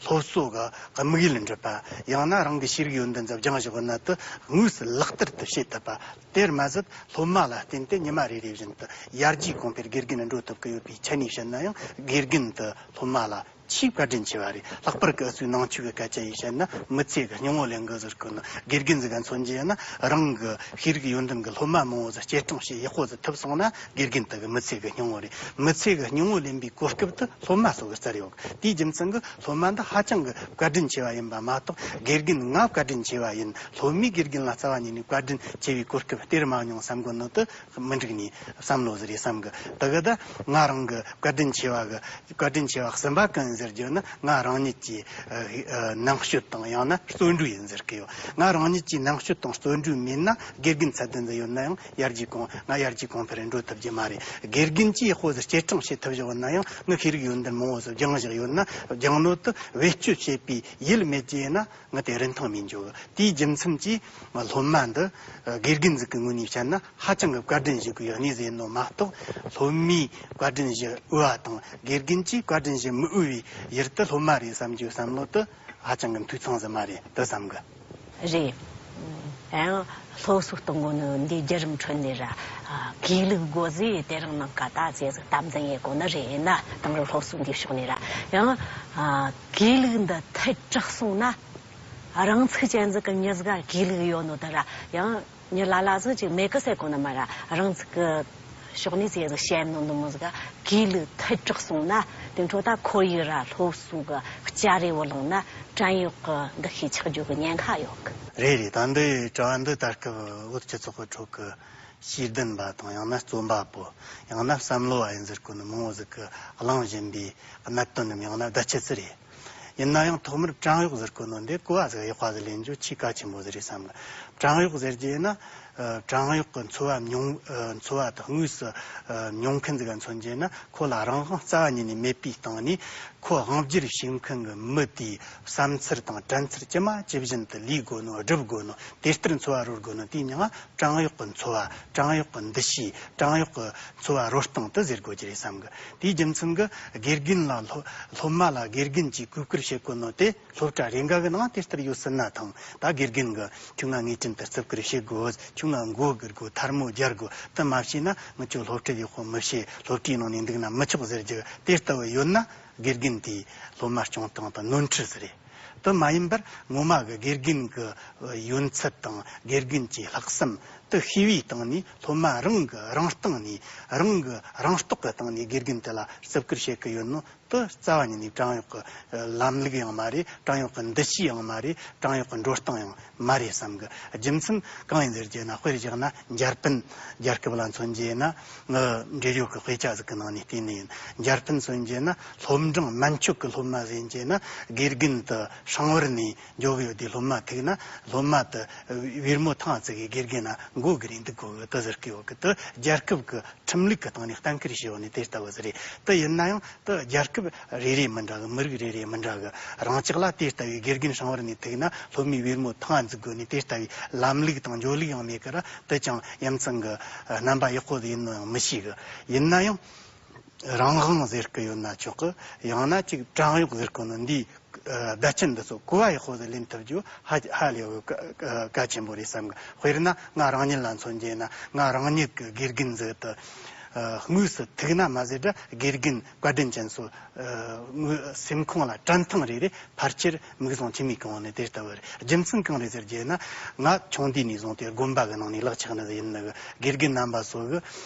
སློབ་གསོ་གི་དམིགས་ཡུལ་འགྲུབ་པ། ཡང་ན་རང་གི་ཤེས་རིག་ཡོན་ཏན་ཚོ་སྦྱང་བཞག་ཡོད་ན་དེ་དངོས་སུ་ལག་བསྟར་དུ་བྱེད་ཐུབ་པ། དེར་མ་ཟད་སློབ་མ་ལ་བརྟེན་ཏེ་ཉི་མ་རེ་རེ་བཞིན་དུ་ཡར་རྒྱས་གོང་འཕེལ་དགེ་རྒན་འགྲོ་ཐུབ་ཀྱི་ཡོད་པའི་ཆ་ནས་བཤད་ན་ཡང་། དགེ་རྒན་དེ་སློབ་མ་ལ་ཆེས་བཀའ་དྲིན་ཆེ་བ་རེད། ལྷག་པར་དུ་ཨུ་ཚོའི་ནང་ཆོས་ཀྱི་སྐད་ཆ་ཡིས་བཤད་ན་མི་ཚེ་གི་སྙིང་བོ་ལེན་གི་ཟེར་གོ་ནོ། དགེ་རྒན་ཟིག་ག་མཚོན་རྒྱུ་ཡིན་ན། རང་གི་ཤེས་རིག་ཡོན་ཏན་གི་སློབ་མ་མང་བོ་ཟིག་སྐྱེད་སྲིང་བྱེད་ཡག་པོ་ཟིག་ཐུབ་སོང་ན་དགེ་རྒན་དེ་གི་མི་ཚེ་གི་སྙིང་བོ་རེད། མི་ཚེ་གི་སྙིང་བོ་ལེན་པའི་གོ་སྐབས་དེ་སློབ་མ་ཚོ་གི་བསྩལ་ཡོད། དེའི་རྒྱུ་མཚན་གྱིས་སློབ་མ་འདི་ཧ་ཅང་གི་བཀའ་དྲིན་ཆེ་བ་ཡིན་པ་མ་གཏོགས། དགེ་རྒན་ང་བཀའ་དྲིན་ཆེ་བ་ཡིན། སློབ་མས་དགེ་རྒན་ལ་རྩ་བ་ཉིད་ནས་བཀའ་དྲིན་ཆེ་བའི་གོ་སྐབས་སྟེར་མ་མྱོང་བསམ་གོ་ནོ་དེ་མི་འགྲིག་ནས་བསམ་བློ་ཟིག་རེད་བསམ་གི། དེ་གི་ད་ང་རང་གི་བཀའ་དྲིན་ཆེ་བ་གི་བཀའ་དྲིན་ཆེ་བ་གསུམ་པ་གང་ཡིན་ཟེར་རྒྱུ་ན། ང་རང་ཉིད་ཀྱི་ཨ་ཨ་ནང་ཆོས་དང་ཡང་ན་བརྩོན་འགྲུས་ཡིན་ཟེར་གི་ཡོད། ང་རང་ཉིད་ཀྱི་ནང་ཆོས་དང་བརྩོན་འགྲུས་མེད་ན། དགེ་རྒན་ཚད་ལྡན་ཟིག་ཡོད་ན་ཡང་ཡར་རྒྱས་གོང་ང་ཡར་རྒྱས་གོང་འཕེལ་འགྲོ་ཐུབ་རྒྱུ་མ་རེད། དགེ་རྒན་གྱིས་ཡག་པོ་ཟིག་སྐྱེད་སྲིང་བྱེད་ཐུབ་བཞག་ཡོད་ན་ཡང་། ངི་ཤེས་རིག་ཡོན་ཏན་མང་བོ་ཟིག་སྦྱང་བཞག་ཡོད་ན། སྦྱང་ནོ་དེ་བེད་སྤྱོད་བྱེད་པའི་ཡུལ་མེད་རྒྱུ་ཡིན་ན། ང་དེ་རིན་ཐང་མེད་འགྱོ་གི། དེའི་རྒྱུ་མཚན་གྱིས་སློབ་མ་འདི་དགེ་རྒན་ཟིག་གི་ངོས་ནས་བཤད་ན་ཧ་ཅང་གི་བཀའ་དྲིན་ཞུ་དགོས་ཡ་གནས་ཟིག་ཡིན་ནོ་མ་གཏོགས། སློབ་མས་བཀའ་དྲིན་ཞུ་འོས་པ་དང་དགེ་རྒན་གྱིས་བཀའ་དྲིན་ཞུ་མི་འོས་པའི་ཡུལ་དེ་སློབ་མ་རེད་བསམ་རྒྱུའི་བསམ་བློ་དེ་ཧ་ཅང་གི་འཐུས་ཚང་ཟིག་མ་རེད་དེ་བསམ་གི། རེད། ཡང་སློབ་གསོ་གཏོང་གོ་ནི་འདི་བརྒྱུད་རིམ་ཁྲོད་ནས་ར། ཨ་གུས་ལུགས་དགོས་ཟེར་དེ་རིང་ནངས་ཀ་ད་ཟེར་ཟིག་དམ་འཛིན་ཡེད་གོ་ནི་རེད། ཡིན་ན་དེང་རབས་སློབ་གསོ་འདི་ཕྱོགས་ནས་ར། ཡང་ཨ་གུས་ལུགས་འདི་ཐལ་དྲགས་སོང་ན། རང་ཚུགས་ཅན་ཟིག་གི་མྱི་ཟིག་ག་གུས་ལུགས་ཡོད་ནོ་དེ་ར། ཡང་མྱི་ལ་ལ་ཟིག་ཅིག་མེད་གི་ཟེར་གོ་ནི་མ་ར། རང་ཚུགས་གི་ཕྱོགས་ནས་ཟེར་ཟིག་བཤད་ནོ་འདི་མོ་ཟིག་ག་གུས་ལུགས་ཐལ་དྲགས་སོང་ན། དེ་འཕྲོ་ད་ཁོར་ཡུག་ར་སློབ་གསོ་གི་བྱ་རེ་བོ་བླངས་ན་བྲན་གཡོག་གི་འདུ་ཤེས་ཆགས་རྒྱུ་གི་ཉེན་ཁ་ཡོད་གི། རེད་རེད། ད་འདི་དྲི་བ་འདི་ད་སྐབས་བོད་སྤྱི་ཚོགས་ཀྱི་ཁྲོད་ཀྱི་ཤེས་ལྡན་པ་དང་། ཡང་ན་རྩོམ་པ་པོ། ཡང་ན་བསམ་བློ་བ་ཡིན་ཟེར་གོ་ནི་མང་བོ་ཟིག་གིས་གླེང་བཞིན་པའི་གནད་དོན་ནམ་ཡང་ན་བརྡ་ཆད་ཅིག་རེད། ཡིན་ན་ཡང་ཐོག་མར་བྲན་གཡོག་ཟེར་གོ་ནོ་འདི་གོ་བ་ཟིག་ཡག་པ་ཟིག་ལེན་རྒྱུ་ཆེས་གལ་ཆེན་པོ་ཟིག་རེད་བསམ་གི། བྲན་གཡོག་ཟེར་རྒྱུ་ཡིན་ན། ཨ་བྲན་གཡོག་གི་འཚོ་བ་མྱོང་། ཨ་འཚོ་བ་དེ་དངོས་སུ་ཨ་མྱོང་མཁན་ཟིག་ག་མཚོན་རྒྱུ་ཡིན་ན། ཁོ་ལ་རང་དབང་རྩ་བ་ཉིད་ནས་མེད་པའི་སྟེང་ནས། ཁོ་དབང་སྒྱུར་བྱེད་མཁན་གྱི་མི་དེའི་བསམ་ཚུལ་དང་དྲན་ཚུལ་ཇི་མ་ཇི་བཞིན་དུ་ལས་དགོས་ནོ། སྒྲུབ་དགོས་ནོ། དེ་ལྟར་འཚོ་བ་རོལ་དགོས་ནོ། དེའི་མིང་ང་བྲན་གཡོག་གི་འཚོ་བ། བྲན་གཡོག་གི་འདུ་ཤེས། བྲན་གཡོག་གི་འཚོ་བ་རོལ་སྟངས་དེ་ཟེར་དགོས་ཀྱི་རེད་བསམ་གི། དེའི་རྒྱུ་མཚན་གྱིས་དགེ་རྒན་ལ། སློབ་སློབ་མ་ལ་དགེ་རྒན་གྱིས་གུས་བཀུར་བྱེད་དགོས་ནོ་དེ་སློབ་གྲྭ་རེ་འགའ་གི་ནང་དེ་ལྟར་ཡོད་སྲིད་ན་ཐང་། ད་དགེ་རྒན་གྱིས་ཁྱོད་ང་ངེས་ཅན་དུ་བརྩི་བཀུར་བྱེད་དགོས། ཁྱོད་ང་མགོ་སྒུར་དགོས། ཐལ་མོ་སྦྱར་དགོས། དེ་མ་བྱས་ན་ངི་ཆོ་སློབ་ཁྲིད་ཡག་པོ་མི་བྱེད། སློབ་གྲྭའི་ནང་ནས་འདུག་ན་མི་ཆོག་ཟེར་རྒྱུ་དེ་ལྟ་བུ་ཡོད་ན། དགེ་རྒན་དེས་སློབ་མ་སྐྱོང་སྟངས་དང་ནོར་འཁྲུལ་ཟིག་རེད། དེ་མ་ཡིན་པར་ངོ་མ་གི་དགེ་རྒན་གྱི་ཡོན་ཚད་དང་དགེ་རྒན་གྱི་ལྷག་བསམ་དེ་ཤེས་པའི་སྟེང་ནས། སློབ་མ་རང་གི་རང་སྟེང་ནས། རང་གི་རང་རྟོགས་ཀྱི་སྟེང་ནས་དགེ་རྒན་དེ་ལ་བརྩི་བཀུར་བྱེད་ཀྱི་ཡོད་ནོ་དེ་རྩ་བ་ཉིད་ནས་བྲན་གཡོག་གི་ལམ་ལུགས་ཡང་མ་རེད། བྲན་གཡོག་གི་འདུ་ཤེས་ཡང་མ་རེད། བྲན་གཡོག་གི་འགྲོ་སྟངས་ཡང་མ་རེད་བསམ་གི། རྒྱུ་མཚན་གང་ཡིན་ཟེར་རྒྱུ་ན། དཔེར་བཞག་ན་འཇར་པན་རྒྱལ་ཁབ་ལ་མཚོན་རྒྱུ་ན། ངའི་འབྲེལ་ཡོད་ཀྱི་དཔེ་ཆ་ཟིག་གི་ནང་ནས་བལྟས་ནི་ཡིན། འཇར་པན་མཚོན་རྒྱུ་ན། སློབ་འབྲིང་དམན་ཆོད་ཀྱི་སློབ་མ་ཟེར་རྒྱུ་ན། དགེ་རྒན་དེ་ཧྲང་བར་ནས་འཇོག་གི་ཡོད་དེ། སློབ་མ་ཐུག་ན། སློབ་མ་དེ་བེར་མོ་ཐང་བཙུགས་གི་དགེ་རྒན་ན་མགོ་སྒུར་རེ་འདུག་གོ་གི། དེ་ཟེར་གི་ཡོད་གི། དེ་རྒྱལ་ཁབ་ཀྱི་ཁྲིམས་ལུགས་ཀྱི་སྟེང་ནས་གཏན་འཁེལ་བྱས་ཡོད་ནི་དེ་ལྟ་བུ་ཟིག་རེད། དེ་ཡིན་ན་ཡང་དེ་རྒྱལ་ཁབ་རེ་རེ་མི་འདྲ་གི། མི་རིགས་རེ་རེ་མི་འདྲ་གི། རང་ཅག་ལ་དེ་ལྟ་བུའི་དགེ་རྒན་ཧྲང་བར་ནས་ཐུག་ན་སློབ་མའི་བེར་མོ་ཐང་འཛུགས་དགོས་ནི་དེ་ལྟ་བུའི་ལམ་ལུགས་དང་འཇོག་ལུགས་ཡང་མེད་ཀི་ར། དེ་ཅང་ཡ་མཚན་གི་རྣམ་པ་ཡག་པོ་ཡིན་ནོ་ཡང་མི་ཤེས་གི། ཡིན་ན་ཡང་རང་དབང་ཟེར་གི་ཡོད་ན་ཆོག་གི། ཡང་ན་ཅིག་བྲན་གཡོག་ཟེར་གི་ནི་འདི། ཨ། བརྡ་ཆད་འདི་ཚོ་གོ་བ་ཡག་པོ་ཟིག་ལེན་ཐུབ་རྒྱུ་ཧ་ཧ་ལས་གི་གལ་ཆེན་པོ་རེད་བསམ་གི། དཔེར་ན་ང་རང་ཉིད་ལ་མཚོན་རྒྱུ་ན། ང་རང་ཉིད་ཀྱི་དགེ་རྒན་ཟིག་དེ། ཨ། དངོས་སུ་ཐུག་ན་མ་ཟད་ར། དགེ་རྒན་བཀའ་དྲིན་ཅན་ཚོ། ཨ། དངོས་སེམས་ཁོང་ལ་དྲན་ཐེངས་རེ་རེ་ཕལ་ཆེར་མིག་ཟུང་མཆི་མས་གང་བ་ནི་དེ་ལྟ་བུ་རེད། རྒྱུ་མཚན་གང་རེད་ཟེར་རྒྱུ་ན། ང་ཆུང་དུས་ནས་བཟུང་སྟེ་དགོན་པ་གི་ནང་ནས་ལག་ཆགས་ནི་ཟིག་ཡིན་ནི་གི། དགེ་རྒན་རྣམ་པ་ཚོ་གི་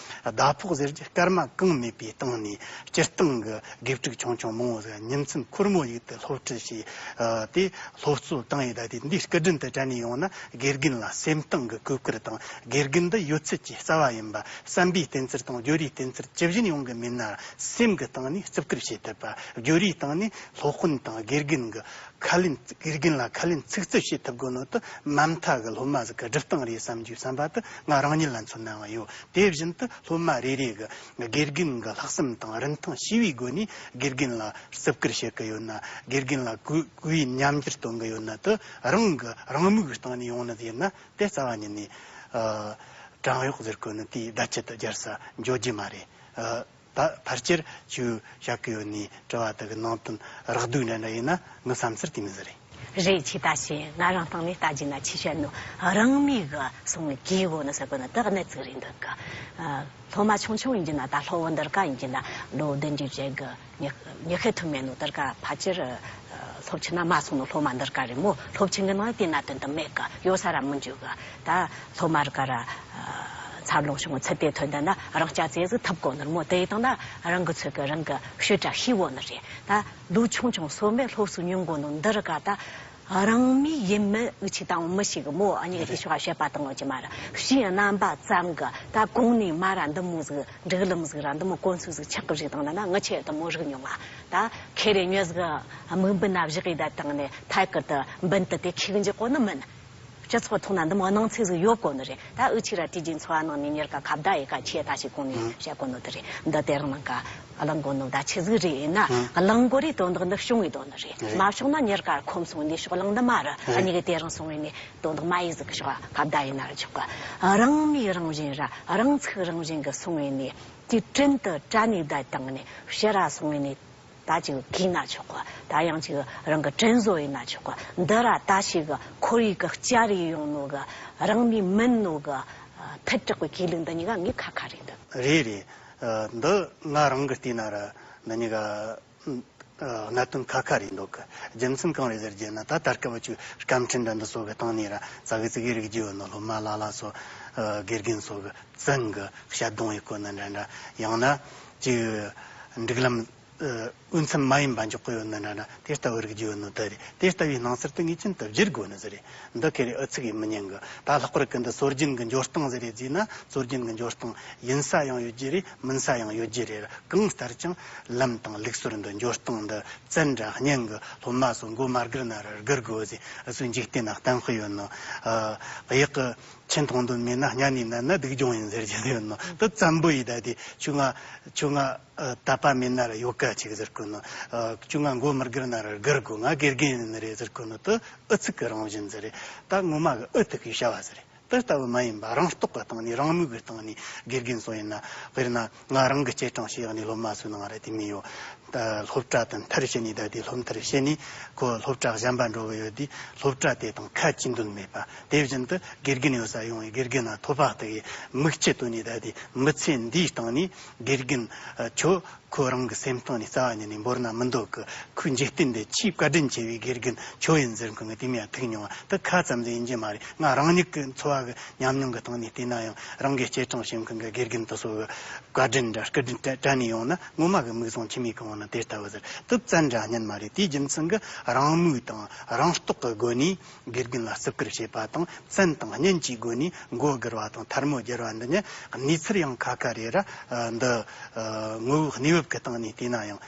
ཟླ་ཕོགས་ཟེར་རྒྱུ་སྐར་མ་གང་མེད་པའི་སྟེང་ནས། སྤྱིར་བཏང་གི་དགེ་ཕྲུག་ཆུང་ཆུང་མང་བོ་ཟིག་ཉིན་མཚན་ཁོར་མོ་ཡིག་ཏུ་སློབ་ཁྲིད་བྱས། ཨ། དེ་སློབ་གཙོ་བཏང་ཡས་ད་དེ་འདི་སྐུ་མགྲོན་དུ་དྲན་ནས་ཡོང་ན། དགེ་རྒན་ལ་སེམས་གཏིང་གི་གུས་བཀུར་དང་། དགེ་རྒན་འདི་ཡོད་ཚད་ཀྱི་རྩ་བ་ཡིན་པ། བསམ་པའི་བསྟན་འཛིན་དང་བརྗོད་པའི་བསྟན་འཛིན་ཇི་བཞིན་ཡོང་གི་མེད་ན། སེམས་ཀྱི་སྟེང་ནས་བརྩི་བཀུར་བྱེད་ཐུབ་པ། བརྗོད་པའི་སྟེང་ནས་སློབ་དཔོན་དང་དགེ་རྒན་གྱི་ཁས་ལེན། དགེ་རྒན་ལ་ཁས་ལེན་ཚིག་རྩུབ་བྱེད་ཐུབ་དགོས་ནོ་དེ་མ་མཐའ་གི་སློབ་མ་ཟིག་གི་སྒྲུབ་སྟངས་རེད་བསམ་རྒྱུའི་བསམ་པ་དེ་ང་རང་ཉིད་ལ་མཚོན་ནའང་ཡོད། དེ་བཞིན་དུ་སློབ་མ་རེ་རེ་གི་དགེ་རྒན་གྱི་ལྷག་བསམ་དང་རིན་ཐང་ཤེས་པའི་སྒོ་ནས་དགེ་རྒན་ལ་བརྩི་བཀུར་བྱེད་ཀྱི་ཡོད་ན། དགེ་རྒན་ལ་གུས་གུས་ཡིས་ཉམས་འགྱུར་གཏོང་གི་ཡོད་ན། དེ་རང་གི་རང་མོས་ཀྱི་སྟེང་ནས་ཡོང་ནི་ཡིན་ན། དེ་རྩ་བ་ཉིད་ནས། ཨ། བྲན་གཡོག་ཟེར་གོ་ནི་དེའི་བརྡ་ཆད་དུ་སྦྱར་ས་འཇོག་རྒྱུ་མ་རེད། ཨ། ད་ཕལ་ཆེར་ཁྱོས་བཤད་གི་ཡོད་ནི་དྲི་བ་དག་གི་ནང་དོན་རགས་བསྡུས་འདྲ་འདྲ་ཡིན་ན། ངའི་བསམ་ཚུལ་དེ་མོ་ཟིག་རེད། རེད། ཁྱོས་ད་བཤད། ང་རང་སྟེང་ནས་ལྟ་རྒྱུ་ན། ཁྱོས་བཤད་ནོ་རང་མོས་གི་སོང་བའི་གི་གོ་ནི་ཟེར་གོ་ནི་དེ་གནད་ཅིག་རེད་འདུག་གི། ཨ། སློབ་མ་ཆུང་ཆུང་ཡིན་རྒྱུ་ན། ད་སློབ་བུ་འདི་རིགས་ཡིན་རྒྱུ་ན་ལོ་བདུན་ཅུ་བརྒྱད་ཅུ་ཉི་ཉི་ཤུ་ཐོན་མེད་ནོ་དེ་རིགས་ཕལ་ཆེར། ཨ། སློབ་ཆེན་ན་མ་སོང་ནོ་སློབ་མ་འདི་རིགས་རེད་མོ། སློབ་ཆེན་གི་ནང་དེ་གནད་དོན་དེ་མེད་གི། ཡོད་ས་ར་མི་འཇུག་གི། ད་སློབ་མ་རིགས་ར། ཨ། འཚར་ལོངས་བྱུང་བའི་ཚུལ་དེ་ཐོན་ད་ན་རང་སྐྱ་ཙེ་ཟིག་ཐུབ་གོ་ནི་རེད་མོ། དེ་ཡི་སྟེང་ན་རང་གི་ཚོད་ཀྱི་རང་གི་ཤོད་གྲྭ་ཤེས་གོ་ནི་རེད། ད་ལོ་ཆུང་ཆུང་སོ་མའི་སློབ་གསོ་མྱོང་གོ་ནོ་འདི་རིགས་ད་རང་མོས་ཡིན་མིན་འུ་ཆོས་ད་མི་ཤེས་གི་མོ། ཨ་ནི་དེ་ཕྱོགས་བཤད་པ་བཏང་ཡོད་ཀྱི་མ་རེད། ཕྱིའི་རྣམ་པ་ཙམ་གི་ད་གོང་ནས་མར་ར་འདི་མོ་ཟིག་སྒྲིག་ལམ་ཟིག་ར་འདི་མོ་གོམས་སྲོལ་ཟིག་ཆགས་གི་བཞག་བཏང་ན་ན། ངི་ཆོས་འདི་མོ་རིག་མྱོང་ང་། ད་ཁེ་རེ་མྱི་ཟིག་དམིགས་འབེན་ན་བཞག་གི་ད་བཏང་ནས་ཐད་ཀར་དུ་འབེན་དུ་དེ་འཁྱེར་གི་འཇུག་གོ་ནི་མིན། སྤྱི་ཚོགས་ཐོག་ན་འདི་མོ་སྣང་ཚུལ་ཟིག་ཡོད་གོ་ནི་རེད། ད་འུ་ཆོས་ར་དུས་རྒྱུན་འཚོ་བ་ནང་ནས་ཉེར་ཀ་ཁ་བརྡ་ཡི་ཀ་ཆེ་ད་ཞིག་གོང་ནས་ཨང་བཤད་གོ་ནོ་དེ་རེད། འདི་དེ་རིང་ནངས་ཀ་གླེང་གོ་ནོ་ད་ཆི་ཟིག་རེད་ཡིན་ན། ཨང་། གླེང་གོ་རེ་དོན་དག་འདི་བྱུང་བའི་དོན་དག་རེད། རེད། མ་བྱུང་ན་ཉེར་ཀ་ཁོམ་སོང་འདི་ཕྱོགས་གླེང་འདི་མ་རེད། རེད། ཨ་ནི་གི་དེ་རིང་སོང་བའི་ནི་དོན་དག་མ་ཡིན་ཟིག་གི་ཕྱོགས་ཁ་བརྡ་ཡིན་ན་ར་ཆོག་གི། རང་མོས་རང་བཞིན་ར་རང་ཚུགས་རང་བཞིན་གི་སོང་བའི་ནི་དེ་བྲིན་དུ་དྲན་ནས་བསྡད་བཏང་ནས་ཕྱི་ར་སོང་བའི་ནི། ད་ཅིག་གིས་ན་ཆོག་གི། ད་ཡང་ཅིག་རང་གི་དྲིན་གཟོ་ཡིན་ན་ཆོག་གི། འདི་ར་ད་ཞིག་ཁོར་ཡུག་གི་བསྐྱར་རེ་ཡོང་ནོ་གི། རང་མོས་མིན་ནོ་གི། ཐལ་དྲགས་པའི་གུས་ལུགས་འདི་གཉིས་ཀ་ངས་ཁ་ཁ་རེད་འདུག་རེད་རེད། ཨ། འདི་ང་རང་གི་བལྟས་ན་ར་འདི་གཉིས་ཀ། ཨ། གནད་དོན་ཁ་ཁ་རེད་འདུག་གི། རྒྱུ་མཚན་གང་རེད་ཟེར་རྒྱུ་ན། ད་ད་སྐབས་ཅིག་སྐད་འཕྲིན་འདྲ་འདི་ཚོ་གི་སྟེང་ནས་ར་ཙག་གི་ཙིག་གི་རིག་རྒྱུ་ཡོད་ནོ། སློབ་མ་ལ་ལ་ཚོ། ཨ། དགེ་རྒན་ཚོ་གི་བཙན་གི་བཤད་གཏོང་ཡེད་གོ་ནི་འདྲ་འདྲ། ཡང་ན་ཅིག་སྒྲིག་ལམ། ཨ། འོས་འཚམ་མ་ཡིན་པ་འཇོག་གི་ཡོད་ནི་འདྲ་འདྲ། དེ་ལྟ་བུ་རིག་རྒྱུ་ཡོད་ནོ་དེ་རེད། དེ་ལྟ་བུའི་སྣང་ཚུལ་དེ་ངེས་ཅན་དུ་བསྒྱུར་དགོས་ནི་ཟིག་རེད། འདི་ཁེ་རེ་ཨུ་ཚུགས་ཡེད་མི་ཉན་གི། ད་ལྷག་པར་གི་འདི་སྲོལ་རྒྱུན་གི་འབྱོར་སྟངས་ཟིག་རེད་ཟེར་ན། སྲོལ་རྒྱུན་གི་འབྱོར་སྟངས་ཡིན་ས་ཡང་ཡོད་རྒྱུ་རེད། མིན་ས་ཡང་ཡོད་རྒྱུ་རེད། གང་ལྟར་ཀྱང་ལམ་དང་ལུགས་སྲོལ་འདི། འབྱོར་སྟངས་འདི་བཙན་དྲ་སྙན་གི། སློབ་མ་ཚོ་མགོ་མ་སྒུར་ན་ར་སྒུར་དགོས་ཟེར་ཨུ་ཚོས་འཇིག་རྟེན་ན་གཏམ་དཔེ་ཡོད་ནོ། ཨ། གཡག་གི་ཆུ་འཐུང་འདོད་མེད་ན། གཉའ་ནས་མནན་ན་སྡུག་གྱོང་ཡིན་ཟེར་རྒྱུ་དེ་ཡོད་ནོ། དེ་བཙན་པོ་ཡིས་ད་དེ་ཁྱོས་ང་ཁྱོས་ང་ཨ། དད་པ་མེད་ན་ར་ཡོད་ཀ་ཅིག་ཟེར་གོ་ནོ། ཨ། ཁྱོས་ང་མགོ་མི་སྒུར་ན་ར་སྒུར་དགོས། ང་དགེ་རྒན་ཡིན་ནི་རེད་ཟེར་གོ་ནོ། དེ་ཨུ་ཚུགས་གི་རང་བཞིན་ཟིག་རེད། ད་ངོ་མ་གི་ཨུ་ཐུག་གི་བྱ་བ་ཟིག་རེད། དེ་ལྟ་བུ་མ་ཡིན་པ་རང་རྟོགས་ཀྱི་སྟེང་ནས། རང་མོས་ཀྱི་སྟེང་ནས་དགེ་རྒན་སུ་ཡིན་ན། དཔེར་ན་ང་རང་གི་སྐྱེས་གྲོངས་བྱས་ཡག་ནས་སློབ་མ་སུ་ནང་ར་དེ་མི་ཡོད། ད་སློབ་གྲྭ་དུ་མཐར་ཕྱིན་ནས། ད་དེ་སློབ་མཐར་ཕྱིན་ནས་ཁོ་སློབ་གྲྭ་གཞན་པ་འགྲོ་གི་ཡོད་དུས། སློབ་གྲྭ་དེ་དང་ཁ་གཅིག་འདོད་མེད་པ། དེ་བཞིན་དུ་དགེ་རྒན་ཡོད་ས་ཡོང་བའི་དགེ་རྒན་ལ་ཐོབ་པ་དག་གི་མིག་ཆུ་བཏོན་ནས། ད་དེ་མི་ཚེ་འདིའི་སྟེང་ནས་དགེ་རྒན་ཁྱོད་ཁོ་རང་གི་སེམས་གཏིང་ནས་རྩ་བ་ཉིད་ནས་འབོར་ན་མི་འདོད་གི། ཁོའི་འཇིག་རྟེན་འདི་ཆེས་བཀའ་དྲིན་ཆེ་བའི་དགེ་རྒན་ཁྱོད་ཡིན་ཟེར་མཁན་གྱི་དེ་མི་ཡང་ཐུག་མྱོང་བ་དེ་ཁ་ཙམ་ཟིག་ཡིན་གྱི་མ་རེད། ང་རང་ཉིད་ཀྱི་འཚོ་བ་གི་ཉམས་མྱོང་གི་སྟེང་ནས་བལྟས་ན་ཡང་། རང་གི་སྐྱེས་གྲོངས་བྱེད་མཁན་གྱི་དགེ་རྒན་དེ་ཚོ་གི་བཀའ་དྲིན་འདྲ་སྐུ་དྲིན་དྲ་དྲན་ནས་ཡོང་ན། ངོ་མ་གི་མིག་བཟུང་མཆི་མས་གང་བ་ན་དེ་ལྟ་བུ་ཟེར་དུ་བཙན་འདྲ་ཉན་མ་རེད། དེའི་རྒྱུ་མཚན་གྱི་རང་མོས་དང་རང་རྟོགས་ཀྱི་སྒོ་ནས་དགེ་རྒན་ལ་བརྩི་བཀུར་བྱེད་པ་དང་། བཙན་དང་གཉེན་གྱི་སྒོ་ནས་མགོ་སྒུར་བ་དང་ཐལ་མོ་སྦྱར་བ་འདི་ནི་གནས་ཚུལ་ཡང་ཁ་ཁ་རེད་ར། འདི་ངོ་བོའི་གནས་བབ་ཀྱི་སྟེང་ནས་བལྟས་ན་ཡང་།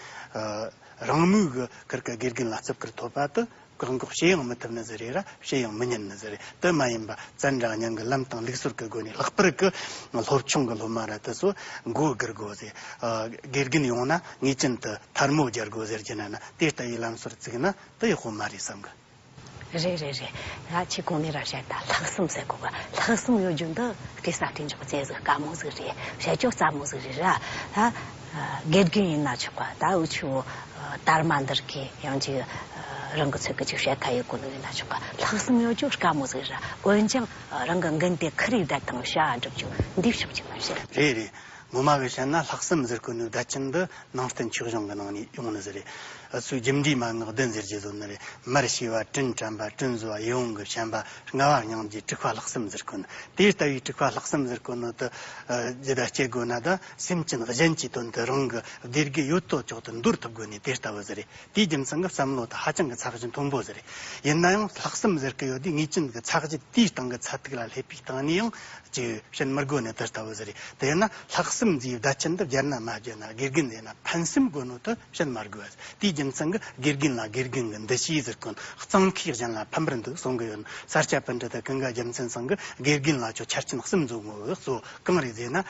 རང་མོས་ཀྱི་ཁུར་གི་དགེ་རྒན་ལ་བརྩི་བཀུར་ཐོབ་པ་དེ་བཀག་འགོག་བྱེད་ཡང་མི་ཐུབ་ནི་ཟིག་རེད་ར། བྱེད་ཡང་མི་ཉན་ནི་ཟིག་རེད། དེ་མ་ཡིན་པ་བཙན་དྲ་གཉེན་གྱི་ལམ་དང་ལུགས་སྲོལ་གྱི་སྒོ་ནས། ལྷག་པར་གྱི་སློབ་ཆུང་གི་སློབ་མ་ར་དེ་ཚོ་མགོ་སྒུར་དགོས་ཟེར། དགེ་རྒན་ཡོང་ན་ངེས་ཅན་དུ་ཐལ་མོ་སྦྱར་དགོས་ཟེར་གྱི་ན་ན། དེ་ལྟ་བུའི་ལམ་སྲོལ་བཙུགས་ན་དེ་ཡག་པོ་མ་རེད་བསམ་གི། རེད་རེད་རེད། ང་ཁྱེད་གོང་ནས་ར་བཤད། ད་ལྷག་བསམ་ཟེར་གོ་ག་ལྷག་བསམ་ཡོད་རྒྱུ་འདི་སྐད་ས་སྐད་འཇོག་བྱེད་ཟིག་དཀའ་མོ་ཟིག་རེད། བཤད་རྒྱུ་སླ་མོ་ཟིག་རེད་ར། ད་དགེ་རྒན་ཡིན་ན་ཆོག་ག་ད་འུ་ཆོ་དར་མ་འདིར་གི་ཡང་ཅིག་རང་གི་ཚོད་ཀྱི་ཅིག་བཤད་ཁ་ཡོད་གོ་ནོ་ཡིན་ན་ཆོག་ག་ལྷག་བསམ་ཡོད་རྒྱུ་དཀའ་མོ་ཟིག་རེད་ར། འོན་ཀྱང་རང་གི་འགན་དེ་ཁུར་ཡི་བསྡད་དང་བྱ་སྒྲུབ་རྒྱུ་འདི་ཕྱོགས་ཀྱི་མ་བཤད། རེད་རེད། ངོ་མ་གི་བཤད་ན་ལྷག་བསམ་ཟེར་གོ་ནོ་བརྡ་ཅན་འདི་ནང་བསྟན་ཆོས་གཞུང་གི་ནང་ནས་ཡོང་ནི་ཟིག་རེད། ཨ་ཚོས་རྒྱུ་འབྲས་མན་ངག་བདུན་ཟེར་གྱི་བཟོ་ནི་རེད། མར་ཤེས་པ། དྲིན་དྲན་པ། དྲིན་གཟོ་བ། ཡིད་འོང་གི་བྱམས་པ། ལྔ་བ་སྙིང་རྗེ། དྲུག་པ་ལྷག་བསམ་ཟེར་གོ་ནི། དེ་ལྟ་བུའི་དྲུག་པ་ལྷག་བསམ་ཟེར་གོ་ནི་དེ་ཨ་ཇི་ལྟར་སྐྱེ་དགོས་ན། ད་སེམས་ཅན་གཞན་གྱི་དོན་དུ་རང་གི་བདེ་དགེ་ཡོད་དོ་ཅོག་ཏུ་འདོར་ཐུབ་དགོས་ནི་དེ་ལྟ་བུ་ཟིག་རེད། དེའི་རྒྱུ་མཚན་གྱི་བསམ་བློ་དེ་ཧ་ཅང་གི་ཚད་གཞི་མཐོན་པོ་ཟིག་རེད། ཡིན་ན་ཡང་ལྷག་བསམ་ཟེར་གི་ཡོད་དུས་ངེས་ཅན་གྱི་ཚད་གཞི་དེའི་སྟེང་གི་ཚད་ཐིག་ལ་སླེབས་པའི་སྟེང་ནས་ཡང་ཅིག་བཤད་མི་དགོས་ནི་དེ་ལྟ་བུ་ཟིག་རེད། དེས་ན་ལྷག་བསམ་ཟེར་བའི་བརྡ་ཅན་འདི་སྦྱར་ན་མ་སྦྱར་ན། དགེ་རྒན་ཟེར་ན་ཕན་སེམས་དགོས་ནོ་དེ་བཤད་མི་དགོས། དེའི་རྒྱུ་མཚན་གྱི་དགེ་རྒན་ལ་དགེ་རྒན་གྱི་འདུ་ཤེས་ཟེར་གོ་ནི། གཙང་ཁེ་གཞན་ལ་ཕན་པར་འདུག་གསུང་གི་ཡོད། ས་སྐྱ་པཎྜི་ཏ་ཀུན་དགའ་རྒྱལ་མཚན་ཚང་གིས་དགེ་རྒན་ལ་ཁྱོད་ཆ་རྐྱེན་གསུམ་བཟོ་དགོས། གཙོ་བོ་གང་རེད་ཟེར་ན།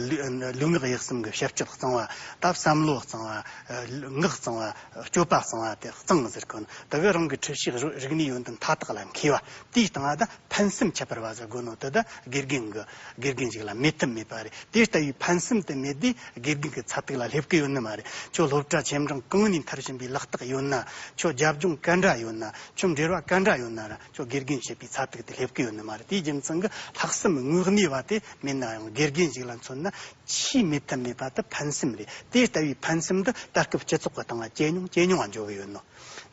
ལུས་ལུས་ངག་ཡིད་གསུམ་གྱི་བྱ་སྤྱོད་གཙང་བ། ད་བསམ་བློ་གཙང་བ། ངག་གཙང་བ། སྤྱོད་པ་གཙང་བ་དེ་གཙང་ཟེར་གོ་ནི། དེ་གི་རང་གི་འཁྲུལ་ཤེས་རིག་གནས་ཡོན་ཏན་མཐའ་དག་ལ་མཁས་པ། དེའི་སྟེང་ད་ཕན་སེམས་ཁྱད་པར་བ་ཟེར་དགོས་ནོ་དེ་ད་དགེ་རྒན་གྱི་དགེ་རྒན་ཞིག་ལ་མེད་ཐབས་མེད་པ་རེད། དེ་ལྟ་བུའི་ཕན་སེམས་དེ་མེད་དུས་དགེ་རྒན་གྱི་ཚད་ཐིག་ལ་སླེབས་ཀྱི་ཡོད་ནི་མ་རེད། ཁྱོད་སློབ་གྲྭ་ཆེ་འབྲིང་གང་ནས་མཐར་ཕྱིན་པའི་ལག་རྟགས་ཡོད་ན། ཁྱོད་རྒྱབ་ལྗོངས་ག་འདྲ་ཡོད་ན། ཁྱོད་འབྲེལ་བ་ག་འདྲ་ཡོད་ན་ར། ཁྱོད་དགེ་རྒན་བྱེད་པའི་ཚད་ཐིག་དེ་སླེབས་ཀྱི་ཡོད་ནི་མ་རེད། དེའི་རྒྱུ་མཚན་གྱི་ལྷག་བསམ་དངོས་གནས་པ་དེ་མེད་ན་ཡང་། དགེ་རྒན་ཞིག་ལ་མཚོན་ན་ཆེས་མེད་ཐབས་མེད་པ་དེ་ཕན་སེམས་རེད། དེ་ལྟ་བུའི་ཕན་སེམས་འདི་ད་སྐབས་སྤྱི་ཚོགས་ཀྱི་སྟེང་ལ་ཇེ་ཉུང་ཇེ་ཉུང་བ་འགྲོ་གི་ཡོད་ནོ།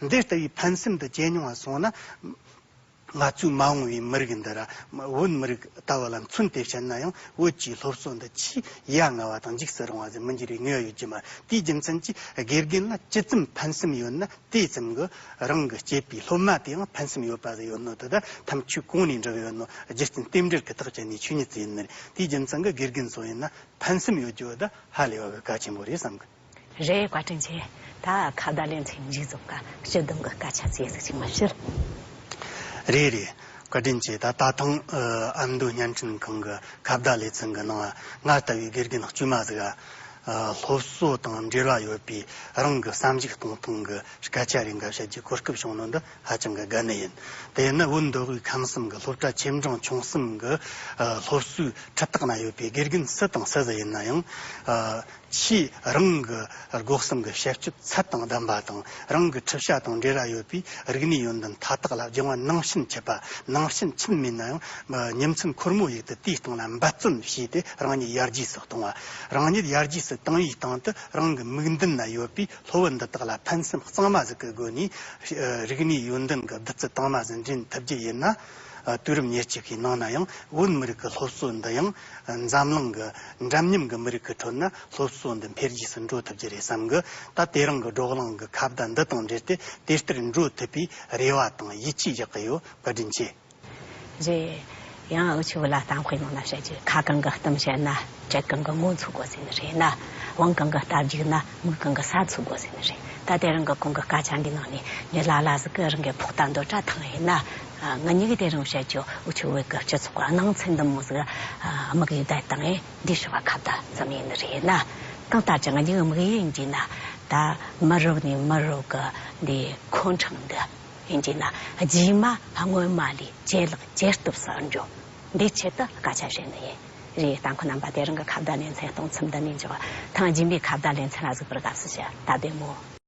འདི་ལྟ་བུའི་ཕན་སེམས་འདི་ཇེ་ཉུང་བ་སོང་ན། ང་ཚོའི་མ་འོངས་པའི་མི་རིགས་འདི་ར། བོད་མི་རིགས་ལྟ་བུ་ལ་མཚོན་ཏེ་བཤད་ན་ཡང་། བོད་ཀྱི་སློབ་གསོ་འདི་ཆེས་ཡ་ང་བ་དང་འཇིགས་སུ་རུང་བ་ཟིག་མི་འགྱུར་བའི་ངེས་པ་ཡོད་ཀྱི་མ་རེད། དེའི་རྒྱུ་མཚན་གྱིས་དགེ་རྒན་ལ་ཇི་ཙམ་ཕན་སེམས་ཡོད་ན། དེ་ཙམ་གྱི་རང་གི་སྐྱེས་པའི་སློབ་མ་དེའང་ཕན་སེམས་ཡོད་པ་ཟིག་ཡོད་ནོ་དེ་ད་ཐམས་ཅད་གོང་ནས་འགྲིག་ཡོད་ནོ། རྒྱུ་རྐྱེན་རྟེན་འབྲེལ་གྱི་ཐག་བཅད་ནས་ཆོས་ཉིད་ཙམ་ཡིན་ནི་རེད། དེའི་རྒྱུ་མཚན་གྱིས་དགེ་རྒན་ཚོ་ཡིན་ན་ཕན་སེམས་ཡོད་རྒྱུ་ད་ཧ་ལས་པ་གི་གལ་ཆེན་པོ་རེད་བསམ་གི། རེད། བཀའ་དྲིན་ཆེ། ད་ཁ་བརྡ་ལེ་ཚན་མཇུག་རྫོགས་ཀ་སྤྱི་བསྡོམས་གི་སྐད་ཆ་ཙིག་ཟིག་ཅིག་མ་ཕྱིར། རེད་རེད། བཀའ་དྲིན་ཆེ། ད་ད་ཐེངས་ཨ་མདོ་བརྙན་འཕྲིན་ཁང་གི་ཁ་བརྡ་ལེ་ཚན་གི་ནང་ང་ལྟ་བུའི་དགེ་རྒན་དཀྱུས་མ་ཟིག་ག་ཨ་སློབ་གསོ་དང་འབྲེལ་བ་ཡོད་པའི་རང་གི་བསམ་གཞིག་གཏོང་སྟངས་གི་སྐད་ཆ་རེ་འགའ་བཤད་རྒྱུའི་གོ་སྐབས་བྱུང་ནོ་འདི་ཧ་ཅང་གི་དགའ་ནི་ཡིན། དེ་ཡིན་ན་བོད་མདོ་དབུས་ཁམས་གསུམ་གི་སློབ་གྲྭ་ཆེ་འབྲིང་ཆུང་གསུམ་གི་ཨ་སློབ་གསོའི་ཁྲི་ཐག་ན་ཡོད་པའི་དགེ་རྒན་སུ་དང་སུ་ཟིག་ཡིན་ན་ཡང་། ཨ་ཆེས་རང་གི་སྒོ་གསུམ་གྱི་བྱ་སྤྱོད་ཚད་དང་ལྡན་པ་དང་། རང་གི་ཁྲིད་བྱ་དང་འབྲེལ་བ་ཡོད་པའི་རིག་གནས་ཡོན་ཏན་མཐའ་དག་ལ་སྦྱང་བ་ནང་བཞིན་བྱེད་པ། ནང་བཞིན་ཆེད་མིན་ན་ཡང་ཉིན་མཚན་ཁོར་མོ་ཡུག་ཏུ་དེའི་སྟེང་ལ་འབད་བརྩོན་བྱས་ཏེ་རང་ཉིད་ཡར་རྒྱས་སུ་གཏོང་བ། རང་ཉིད་ཡར་རྒྱས་སུ་བཏང་བའི་སྟེང་དུ་རང་གི་མིག་མདུན་ན་ཡོད་པའི་སློབ་བུ་འདི་དག་ལ་ཕན་སེམས་གཙང་མ་ཟིག་གི་སྒོ་ནས་རིག་གནས་ཡོན་ཏན་གྱི་བདུད་རྩི་དྭངས་མ་ཟིག་འདྲེན་ཐུབ་རྒྱུ་ཡིན་ན། དུས་རབས་ཉེར་གཅིག་པའི་ནང་ན་ཡང་བོད་མི་རིགས་ཀྱི་སློབ་གསོ་འདི་ཡང་འཛམ་གླིང་གི་འདྲ་མཉམ་གྱི་མི་རིགས་ཀྱི་ཁྲོད་ན་སློབ་གསོ་འདི་འཕེལ་རྒྱས་སུ་འགྲོ་ཐུབ་རྒྱུ་རེད་བསམ་གི། ད་དེ་རིང་གི་བགྲོ་གླེང་གི་ཁ་བརྡ་འདི་དང་འབྲེལ་ཏེ་དེ་ལྟར་འགྲོ་ཐུབ་པའི་རེ་བ་དང་ཡིད་ཆེས་བཞག་གི་ཡོད། བཀའ་དྲིན་ཆེ། རེད། ཡང་འུ་ཆོ་ལ་གཏམ་དཔེ་ནང་ན་བཤད་རྒྱུ། ཁ་གང་གི་གཏམ་བཤད་ན་བྲེ་གང་གི་ངོ་འཚོ་དགོས་ཟེར་ནི་རེད་ན། བང་གང་གི་རྟ་རྒྱུག་ན་མིག་གང་གི་ས་འཚོ་དགོས་ཟེར་ནི་རེད། ད་དེ་རིང་གི་ཁོང་གི་སྐད་ཆ་འདི་ནང་ནས་མྱི་ལ་ལ་ཟིག་གི་རང་གི་ཕོག་ཐུག་འདོད་སྒྲ་ཐང་ཡིན་ན། ང་གཉིས་ཀྱིས་དེ་རིང་བཤད་རྒྱུ་འུ་ཆོ་བོད་ཀྱི་སྤྱི་ཚོགས་ཀྱི་སྣང་ཚུལ་འདི་མོ་ཟིག་དམིགས་ཡུལ་བསྡད་བཏང་ངས་འདི་ཞུ་བ་ཁ་བརྡ་ཙམ་ཡིན་ནི་རེད་ན། གང་ལྟར་ཀྱང་ང་གཉིས་ཀྱི་དམིགས་ཡུལ་ཡིན་གྱི་ན། ད་མི་རབས་ནས་མི་རབས་ཀྱི་འདི་འཁོན་འཕྲེང་འདི་ཡིན་གྱི་ན། རྗེས་མ་སྔོན་མ་ལས་ཇེ་ལེགས་ཇེ་སྟོབས་སུ་འགྲོ། འདིའི་ཆེད་དུ་སྐད་ཆ་བཤད་ནི་ཡིན། རེད། ལྟ་མཁན་རྣམ་པ། དེ་རིང་གི་ཁ་བརྡ་ལེ་ཚན་གཏོང་མཚམས་འདི་ནས་འཇོག་ཐེངས་རྗེས་མའི་ཁ་བརྡ་ལེ་ཚན་ལ་གཟིགས་པར་དགའ་བསུ་ཞུ། ད་བདེ་མོ།